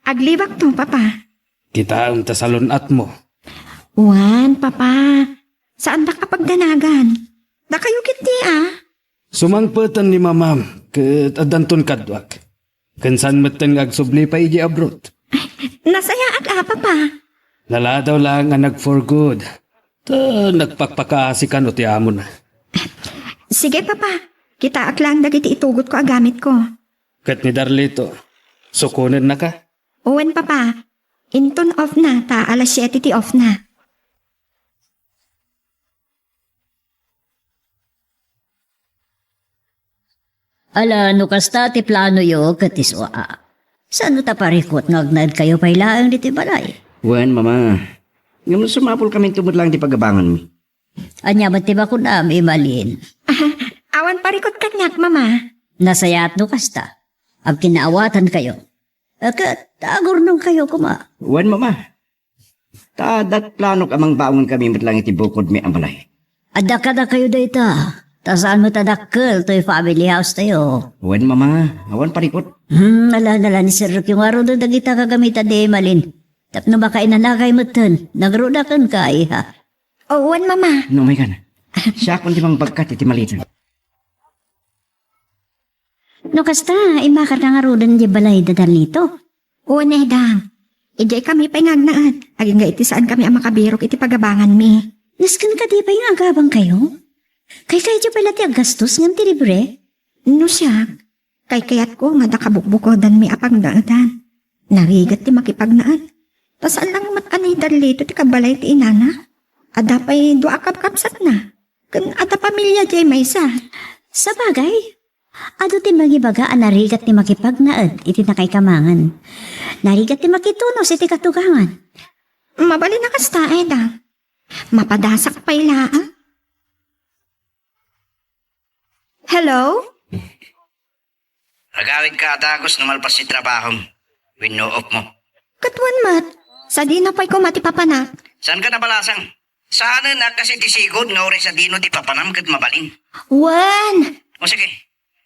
Aglibakto, Papa. Kitaem ta salun-atmo. Wen, Papa. Saandak a pagdanagan. Dakayo ketdi a. Sumangpeten ni Mamam ket addanton kaduak. Ken saan metten nga agsubli pay idiay abroad. Nasayaat la, Papa. Naladaw laeng a nag-for good. Ta nagpakpakaasi kano ti amona. Sige, Papa. Kitaak laeng dagiti itugotko a gamitko. Ket ni Darlito, sukonennaka? Wen, Papa. Inton off na, ta alas siete ti off na. Ala, no kasta ti planoyo ket isua, saan ta parikut nga agnaedkayo pay laeng ditoy balay? Wen, Mama. Ngem sumapulkaminto met laeng ti pagabanganmi. Ania met ti bakunam, Emalin? Awan parikut kaniak, Mama. Nasayaat no kasta. Agkinaawatankayo. Ket agurnongkayo koma. Wen, Mama. Ta adda planok a mangbaongenkami met laeng iti bukodmi a balay. Adda kadakayo dayta, ta saan met a dakkel toy family house tayo. Wen, Mama, awan parikut. Hmm, ala, ala, ni Sir Roque, ngaruden dagita gagamitan ni Emalin. Tapno makainanakay metten, nagruda kenka, iha. O, wen, Mama. No, may gana. Siakon ti mangbagkat iti malita. No kasta, immakarka ngaruden idiay balay da Darlito. Wen, Edang. Idiay kami pay nga agnaed, agingga iti saan kami a makabirok iti pagabanganmi. Nasken kadi pay nga agabangkayo? Kaykayatyo pay la ti aggastos ngem ti libre? No siak, kaykayatko nga adda kabukbukodanmi a pagnaedan. Narigat ti makipagnaed. Ta saan lang met a ni Darlito ti kabalay ti inana. Adda pay dua a kabkabsatna. Ken adda pamilia diay maysa. Sabagay, adu ti mangibaga a narigat ti makipagnaed iti nakaikamangan. Narigat ti makitunos iti katugangan. Mabalin a kasta, Eda. Mapadasak pay laeng. Hello? Agawidka a dagus no malpas ti trabahom wenno off mo. Ket wen met, sadino pay koma ti papanak? Saanka nabalasang? Saanen a kas iti sigud nga uray sadino ti papanam ket mabalin. Wen! O sige,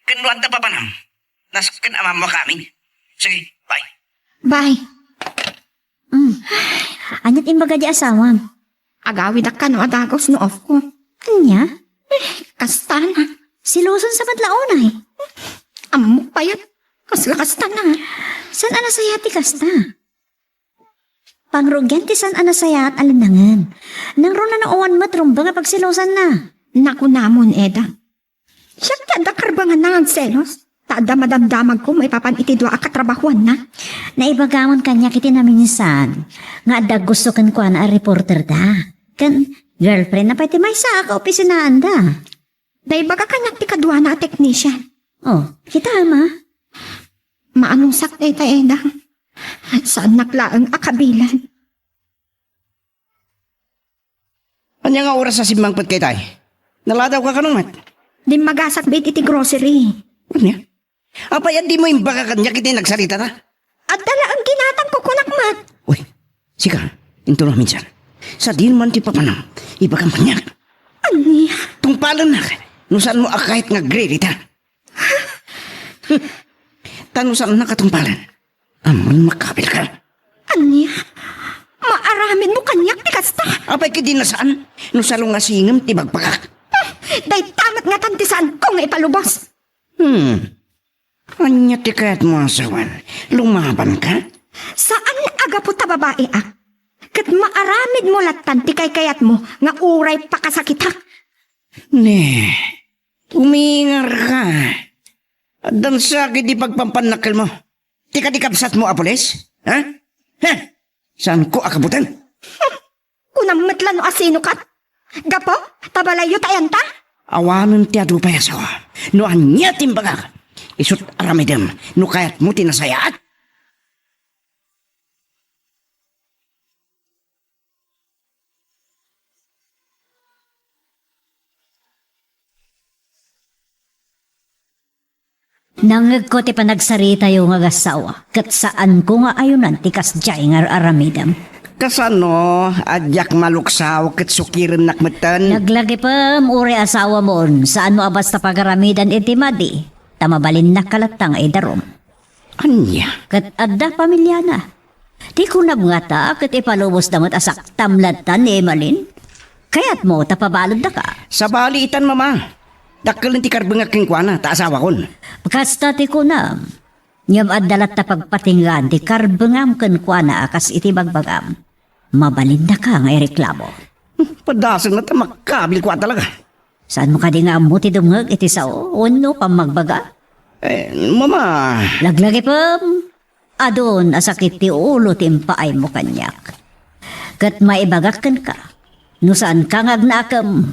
ken no adda papanam, nasken a mammakaamin. Sige, bye. Bye. Mm. Ania ti imbaga di asawam? Agawidak kano a dagus no off ko. Ania? Eh, kasta na. Silosen sa met la unay. Ammok pay a, kasla kasta na. Saan a nasayaat ti kasta? Pangrugian ti saan a nasayaat a linangen. Nangruna no awan met rumbeng a pagsilosanna. Nakunamon, Eda. Siak ti adda karbanganna nga agselos. Ta adda madamdamagko maipapan iti dua a katrabahuanna. Naibagamon kaniak iti naminsan nga adda aggusto kenkuana a reporterda. Ken girlfriendna pay ti maysa a kaopisinaanda. Naibaga kaniak ti kaduana a technician. Oh, kita, ma. Maanusak dayta, Eda. Saannak laeng a kabilan. Ania nga oras a simmangpetka itay? Naladawka kano met? Dimmagasak met iti grocery. Ania? Apay a dimo imbaga kaniak iti nagsaritata? Adda laeng ginatangko, kunak met. Uy, sika, inton maminsan. Sadino man ti papanam, ibagam kaniak. Ania? Tungpalennak no saanmo a kayat nga agririta. Ta no saannak a tungpalen, ammon makabilka. Ania? Maaramidmo kaniak ti kasta? Apay ket di nasaan no salungasingem ti bagbagak. Dayta met ngatan ti saanko nga ipalubos. Hmm. Ania ti kayatmo a sawen? Lumabanka? Saan a gapu ta babaik. Ket maaramidmo lattan ti kaykayatmo nga uray pakasakitak. Ne, umingarka. Addan sakit ti pagpampannakkelmo. Ti kadi kabsatmo a pulis? Ha? Ha? Saanko a kabutan? Kunam met la no asino kat? Gapu ta balayyo ta ayanta? Awanen ti adu pay a sao. No ania ti imbagak, isut' aramidem no kayatmo ti nasayaat. Nangngegko ti panagsaritayo nga agassawa, ket saanko nga ayonan ti kasdiay nga ar-aramidem. Kasano a diak maluksaw ket sukirennak metten? Naglagipem, uray asawamon, saanmo a basta pagaramidan iti madi, ta mabalinnak latta nga idarum. Ania? Ket adda pamiliana. Ti kunam ngata ket ipalubosda met a saktam latta ni Emalin? Kayatmo ta pabaluddaka? Sabali itan, Mama. Dakkel ti karbengak kenkuana, ta asawakon. Kasta ti kunam. Ngem adda latta pagpatinggaan ti karbengam kenkuana a kas iti bagbagam. Mabalinnaka nga ireklamo. Hmm, padasengna ta makabil kua talaga. Saanmo kadi nga ammo ti dumngeg iti sao wenno pammagbaga? Eh, mama. Laglagipem, adun a sakit ti ulo ti impaaymo kaniak. Ket maibagak kenka, no saanka nga agnaakem,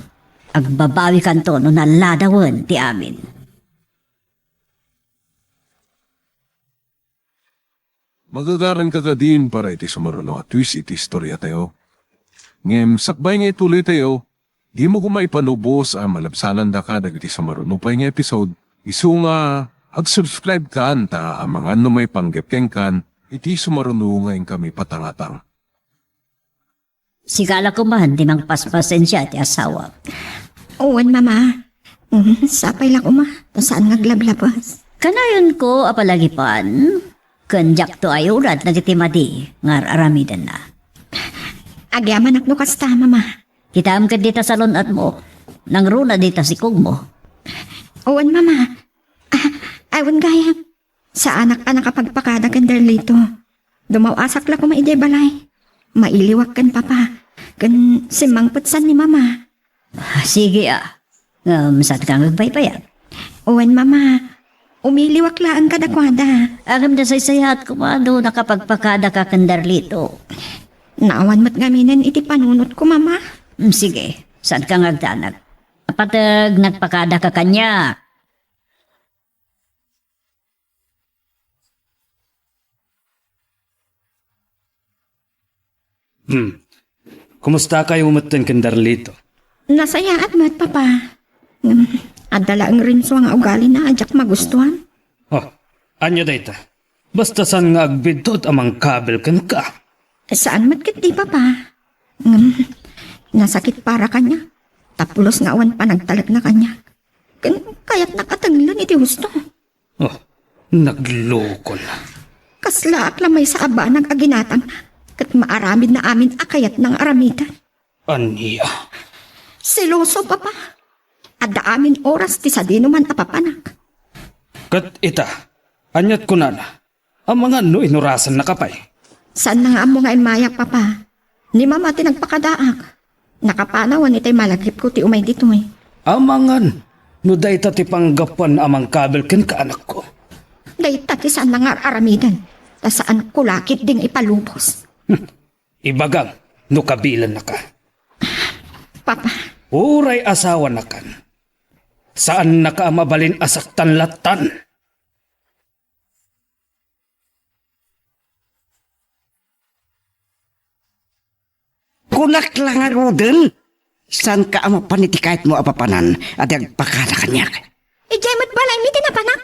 agbabawikanto no naladawen ti amin. Magagaranka kadin para iti sumaruno a twist iti istoriatayo. Ngem sakbay nga ituloytayo, dimo koma ipalubos a malabsanandaka dagiti sumaruno pay nga episode, isu nga ag-subscribe kan ta amangan no maipanggep kenkan iti sumaruno nga inkami patangatang. Sika la koman ti mangpaspasensia ti asawak. Wen, Mama. Mm, sapay la koma, ta saan nga aglablabas. Kanayonko a palagipan, ken diakto ayunan dagiti madi nga ar-aramidenna. Agyamanak no kasta, Mama. Kitaem ket dita salun-atmo. Nangruna dita sikogmo. Wen, Mama. Ah, awan gayam. Saanak a nakapagpakada ken Darlito. Dumaw-asak la koma idiay balay. Mailiwak ken Papa. Ken simmangpetsan ni Mama. Ah, sige a. Ngem saanka nga agbaybayag? Wen, Mama. Umiliwak laeng kadakuada. Ngem nasaysayaat koma no nakapagpakadaka ken Darlito. Naawan met ngaminen iti panunotko, Mama. Mm, sige. Saanka nga agdanag? Apateg, nagpakadaka kaniak. Hmm. Kumustakayo metten ken Darlito? Nasayaat met, Papa. Ngem, adda laeng rimsua nga ugalina a diak magustuan. Oh, ania dayta? Basta saan nga agbiddut a mangkabil kenka? Saan met ketdi, Papa. Ngem, nasakit para kaniak. Ta pulos nga awan panagtalekna kaniak. Ken kayatnak a tenglen iti husto. Oh, naglokon. Kaslaak la maysa a banag a ginatangna, ket maaramidna amin a kayatna nga aramiden. Ania? Seloso, Papa. Adda amin oras ti sadinoman a papanak. Ket ita, aniat kunana? Amangan no inurasannaka pay. Saanna nga ammo nga immayak, Papa. Ni Mama ti nagpakadaak. Nakapanawan itay malagipko ti umay ditoy. Amangan no dayta ti panggapuan a mangkabil kenka, anakko. Dayta ti saanna nga ar-aramiden. Ta saanko la ketdi nga ipalubos. Hmm. Ibagam no kabilennaka. Papa. Uray asawanakan. Saannaka a mabalin a saktan lattan. Kunak la ngaruden, saanka a mapan iti kayatmo a papanan a di agpakada kaniak? Idiay met balaymi ti napanak,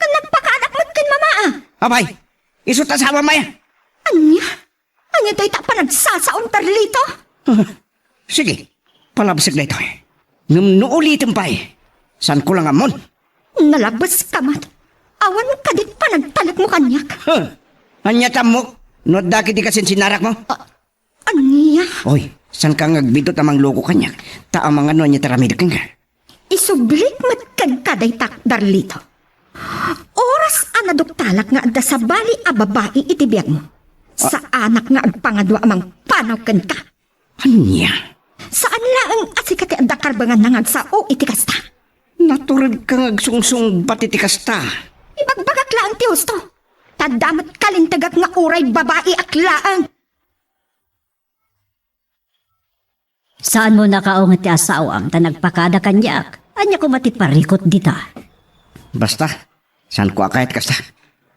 ken nagpakadak met ken Mama a. Apay, isu ti asawam aya? Ania? Ania dayta a panagsasaom, Darlito? Ah, sige, palabsek daytoy. Ngem no ulitem pay, saanko la nga ammon. Nalabeska met. Awan kadi panagtalekmo kaniak. Huh! Ania ti ammok no adda ketdi kasinsinnarakmo? Ah, ania? Oy, saanka nga agbiddut a mangloko kaniak, ta amangan no ania ti aramidek kenka. Isublik met kenka dayta, Darlito. Oras a naduktalak nga adda sabali a babai iti biagmo, saanak nga agpangadua a mangpanaw kenka. Ania? Saan laeng a sika ti adda karbenganna nga agsao iti kasta. Naturedka nga agsungsungbat iti kasta. Ibagbagak laeng ti husto. Ta adda met kalintegak nga uray babaiak laeng. Saanmo nakaunget ti asawam ta nagpakada kaniak? Ania koma ti parikut dita? Basta, saanko a kayat kasta.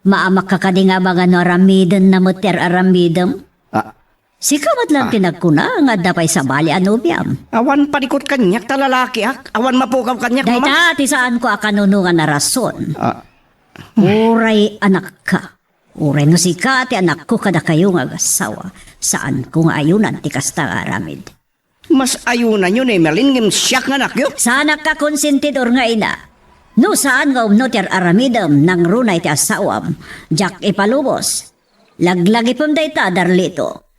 Maamakka kadi nga amangan no aramidenna met ti ar-aramidem? Ah. Sika met laeng ti nagkuna nga adda pay sabali a nobiam. Awan parikut kaniak ta lalakiak. Awan mapukaw kaniak, Mama. Dayta ti saanko a kanunongan a rason. Ah. Uray anakka. Uray no sika ti anakko kadakayo nga agasawa, saanko nga ayunan ti kasta nga aramid. Mas ayunanyo ni Emeline ngem siak nga anakyo? Saanak a konsentidor nga ina. No saan nga umno ti ar-aramidem nangruna iti asawam, diak ipalubos. Laglagipem dayta, Darlito.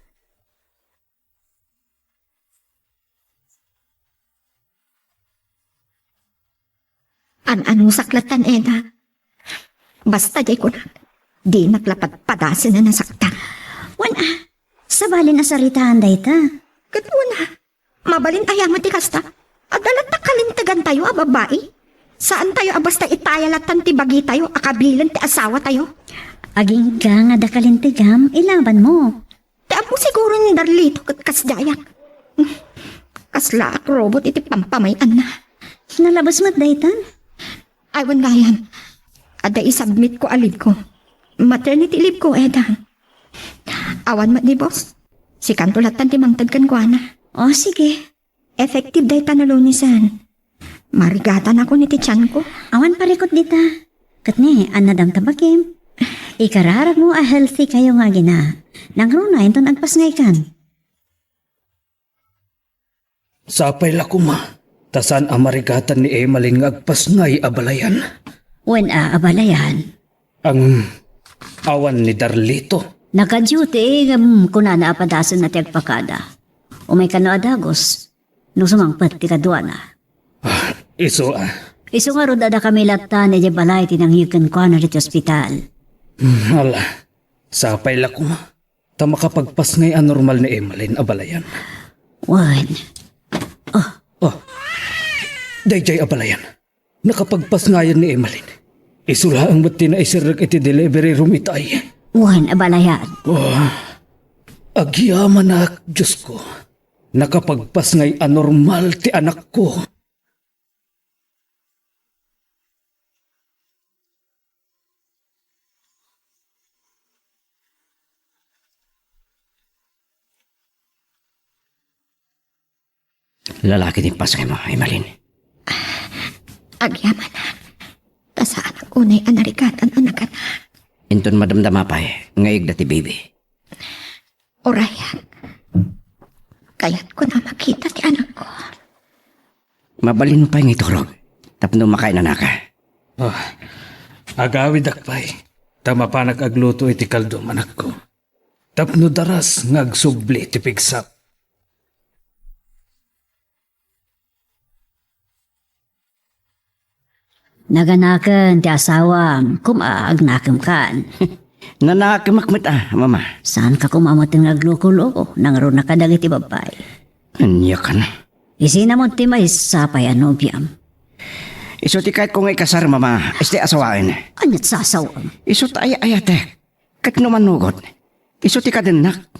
An-anusak lattan, Eda. Basta diay kunak, dinak la padpadasen a nasaktan. Wen a, sabalin a saritaan dayta. Ket wen a, mabalin aya met ti kasta? Adda latta kalintegantayo a babbai. Saantayo a basta itaya lattan ti bagitayo a kabilen ti asawatayo. Agingga nga adda kalintegam, ilabanmo. Ti ammo siguro ni Darlito ket kasdiayak. Kaslaak robot iti pampamay-anna. Nalabes met daytan? Ay, wen gayam. Adda isubmitko a leave ko. Maternity leave ko, Eda. Awan met ni boss. Sikanto lattan ti mangted kenkuana. O, sige. Effective dayta no Lunesan. Marigatanakon iti tianko. Awan parikut dita. Ket ni, annadam ta bakim. Ikararagmo a healthy kayo nga agina. Nangruna inton agpasngaykan. Sapay la koma, ta saan a marigatan ni Emalin nga agpasngay a balayan. Wen a, abalayan. Ang awan ni Darlito. Naka-duty, ngem kunana a padasenna ti agpakada. Umay kano a dagus, no sumangpet ti kaduana. Ah, isu a. Isu ngarud, adda kami lattan idiay balay ti nangyeg kenkuana iti ospital. Hmm, ala, sapay la koma. Ta makapagpasngay a normal ni Emalin a balayan. Wen. Oh. Oh. Daydiay a balayan. Nakapagpasngayan ni Emalin. Isu laeng met ti naiserrek iti delivery room itay. Wen a balayan. Oh. Agyamanak, Diosko. Nakapagpasngay a normal ti anakko. Lalaki ti pasngaymo, Emalin. Agyamanak. Ta saanak unay a narigatan a nagana. Inton madamdama pay nga igda ti baby. Uray, kayatko a makita ti anakko. Mabalin pay nga iturog tapno makainanaka. Oh, agawidak pay, ta mapanak agluto iti kaldom, anakko. Tapno daras nga agsubli ti pigsap. Naganaken ti asawam, koma, agnakemkan. Nanakemak met a, Mama. Saanka koma met nga agluko-luko, nangrunaka dagiti babbai. Ania kan? Isina met ti maysa pay a nobiam. Isu ti kayatko nga ikasar, Mama, isu ti asawaen. Aniat sasawam? Isu ti ay-ayatek. Ket no manugot, isu ti kadennak.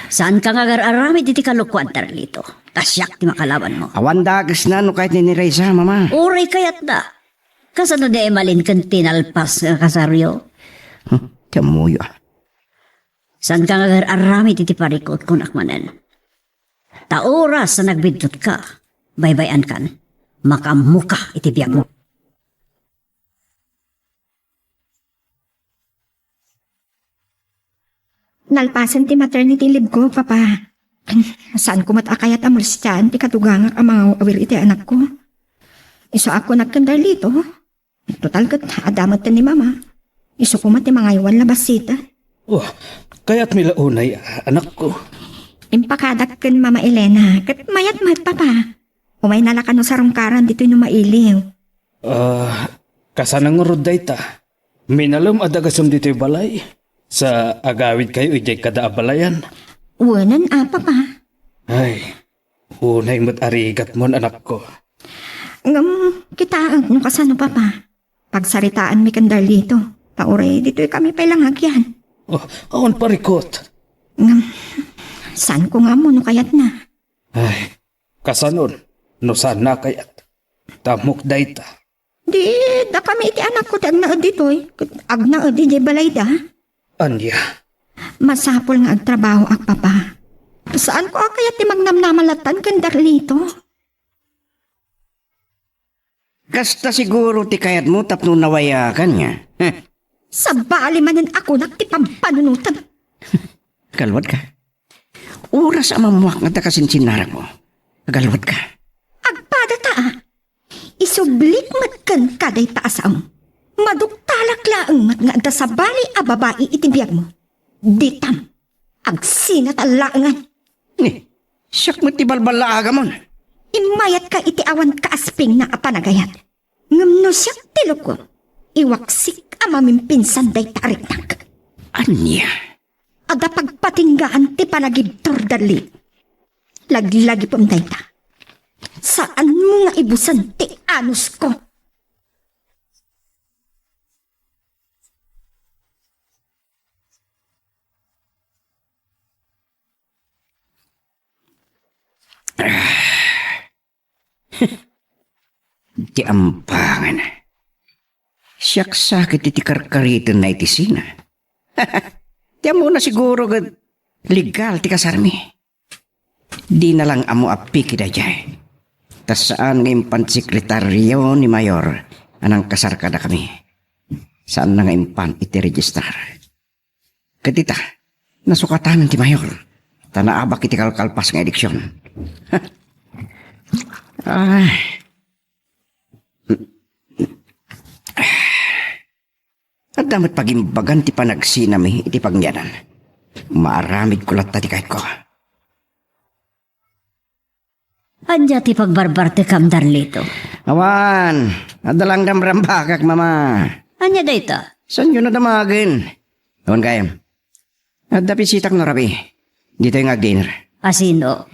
Saanka nga agar-aramid iti kalokuan, Darlito. Ta siak ti makalabanmo. Awan dakesna no kayat ni Nerissa, Mama. Uray kayatna. Kasano ni Emalin ken ti nalpas nga kasaryo? Hmm, ti ammoyo. Saanka nga agar-aramid iti parikut, kunak manen. Ta oras a nagbiddutka, baybay-ankan. Makaammoka iti biagmo. Nalpasen ti maternity leave ko, Papa. Saanko met a kayat a molestiaan ti kadugangak a mangaw-awir iti anakko. Isu a kunak ken Darlito. Total ket adda met ni Mama. Isu koma ti mangaywan la bassit. Oh, kayatmi la unay, anakko. Impakadak ken Mama Elena, ket mayat met, Papa. Umayna la kano sarungkaran ditoy no mailiw. Ah, kasano ngarud dayta? Minalem a dagasem ditoy balay, sa agawidkayo idiay kada a balayan. Wenen a, Papa. Ay, unay met a rigatmon, anakko. Ngem, kitaek no kasano, Papa. Pagsaritaanmi ken Darlito, ta uray ditoy kami pay la nga agyan. Oh, awan parikut. Ngem, saanko nga ammo no kayatna. Ay, kasanon, no saanna a kayat? Ta ammok dayta. Di, dakami iti anakko ti agnaed ditoy, ket agnaed idiay balayda. Ania? Masapul nga agtrabahoak, Papa. Saanko a kayat ti magnamnama lattan ken Darlito. Kasta siguro ti kayatmo tapno nawayakan nga. Heh. Sabali manen a kunak ti pampanunotem. Kalwadka. Oras a mammuak nga adda kasinsinnarakmo. Agalwadka. Agpadata a. Isublik met kenka dayta a saom. Maduktalak laeng met nga adda sabali a babai iti biagmo. Ditam. Agsinat a laengen. Ni, siak met ti balballaagamon. Immayatka iti awan kaaspingna a panagayat. Ngem no siak ti loko, iwaksik a mamimpinsan dayta a riknak. Ania? Adda pagpatinggaan ti panagibtur, Darli. Laglagipem dayta. Saanmo nga ibusen ti anusko. Ti ampangan. Siak sakit iti karkaritenna iti sina. Ti ammona siguro ket legal ti kasarmi. Dina lang ammo a piki daydiay. Ta saan nga impan ti sekretario ni Mayor a nangkasar kadakami. Saanna nga impan iti registrar. Ket ita, nasukatanan ti Mayor. Ta naabak iti kalkalpas nga eleksion. Ay. Adda met pagimbagan ti panagsinami iti pagniadan. Maaramidko latta ti kayatko. Ania ti pagbarbartekam, Darlito? Awan, adda lang ramrambakak, Mama. Ania dayta? Saanyo nadamagen? Awan gayam. Adda bisitak no rabii. Ditoy nga agdinner. A sino?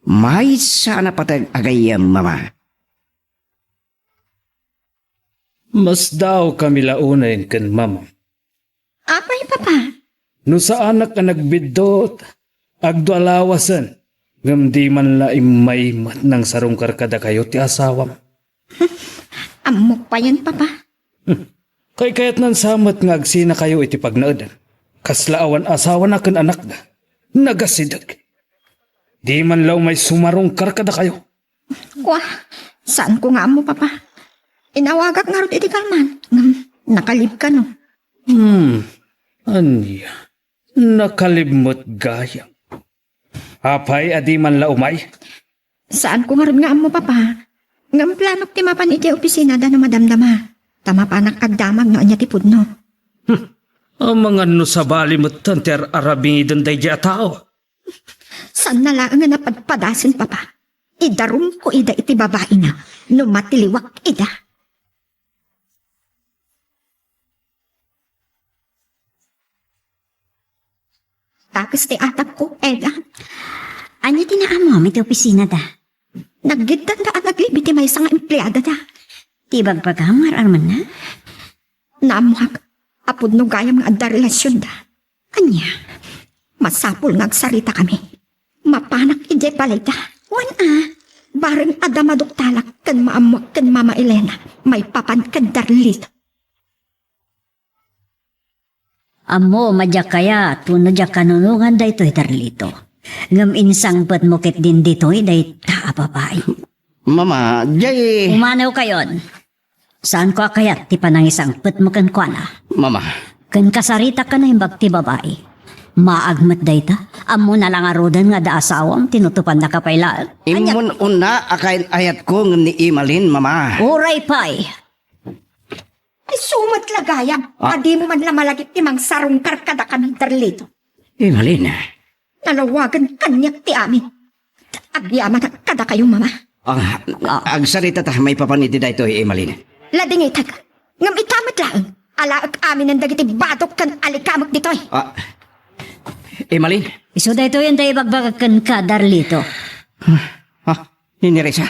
Maysa a napateg a gayyem, Mama. Masdaawkami la unayen ken Mama. Apay, Papa? No saanak a nagbiddut, agdua lawasen, ngem di man la immay met nangsarungkar kadakayo ti asawam. Ammok payen, Papa. Kaykayatnan sa met nga agsinakayo iti pagnaedan. Kasla awan asawana ken anakda. Nagasideg. Di man la umay sumarungkar kadakayo. Kua, saanko nga ammo, Papa. Inawagak ngarud iti kalman, ngem nakalib kano. Hmm, ania? Nakalib met gayam. Apay a di man la umay? Saanko ngarud nga ammo, Papa. Ngem planok ti mapan iti opisinada no madamdama. Ta mapanak agdamag no ania ti pudno. Hmm, amangan no sabali metten ti ar-arabingiden daydiay a tao. Saanna laeng a napadpadasen, Papa. Idarumko ida iti babaina no matiliwak ida. Dakes ti atapko, Eda. Ania ti naamuam iti opisinada? Naggiddanda a naglib iti maysa nga empleadada. Ti ibagbagam nga ar-armenna? Naammoak a pudno gayam nga adda relasionda. Ania? Masapul nga agsaritakami. Mapanak idiay balayda. Wen a, bareng adda maduktalak ken maammoak ken Mama Elena maipapan ken Darlito. Ammom a diak kayat wenno diak kanunongan daytoy, Darlito. Ngem insangpetmo ketdin ditoy dayta a babai. Mama, diay... Umanokayon. Saanko a kayat ti panangisangpetmo kenkuana. Mama. Ken kasaritak a naimbag ti babai. Maag met dayta. Ammona la ngaruden nga adda asawam, tinutupannaka pay laeng. Ania? Immon unna a kain-ayatko ngem ni Emalin, Mama. Uray pay. Isu met la gayam, ah, a dimo man la malagip ti mangsarungkar kadakami, Darlito. Emalin. Nalawagen kaniak ti amin. Agyamanak kadakayo, Mama. Ah, ah, agsaritata maipapan iti daytoy, Emalin. Ladingitek. Ngem ita met laeng, alaek aminen dagiti badok ken alikamek ditoy. Ah, Emalin. Isu daytoy anda ibagbagak kenka, Darlito. Ah, ni Nerissa.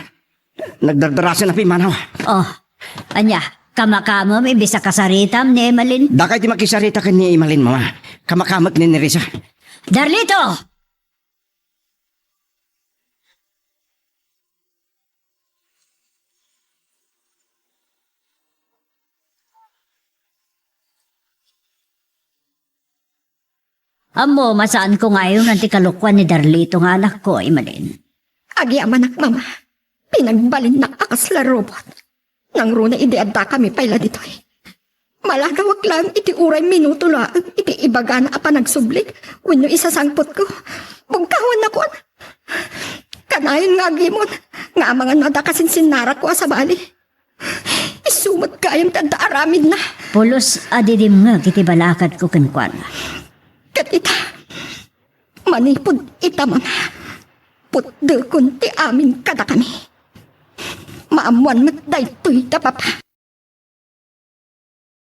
Nagdardarasen a pimmanaw. Oh, ania, kamakamem imbes a kasaritam ni Emalin? Dakay ti makisarita ken ni Emalin, Mama. Kamakamek ni Nerissa. Darlito! Ammom a saanko nga ayunan ti kalokuan ni Darlito nga anakko, Emalin. Agyamanak, Mama. Pinagbalinnak a kasla robot. Nangruna idi addakami pay la ditoy. Malagawak laeng iti uray minuto laeng iti ibagana a panagsublik wenno isasangpetko. Bugkawannakon. Kanayon nga agimon nga amangan no adda kasinsinnaratko a sabali. Isu met gayam ti adda aramidna. Pulos a didimngeg iti balakadko kenkuana. Ket ita, manipud ita, Mama, putdekon ti amin kadakami. Maammoan met daytoy da Papa.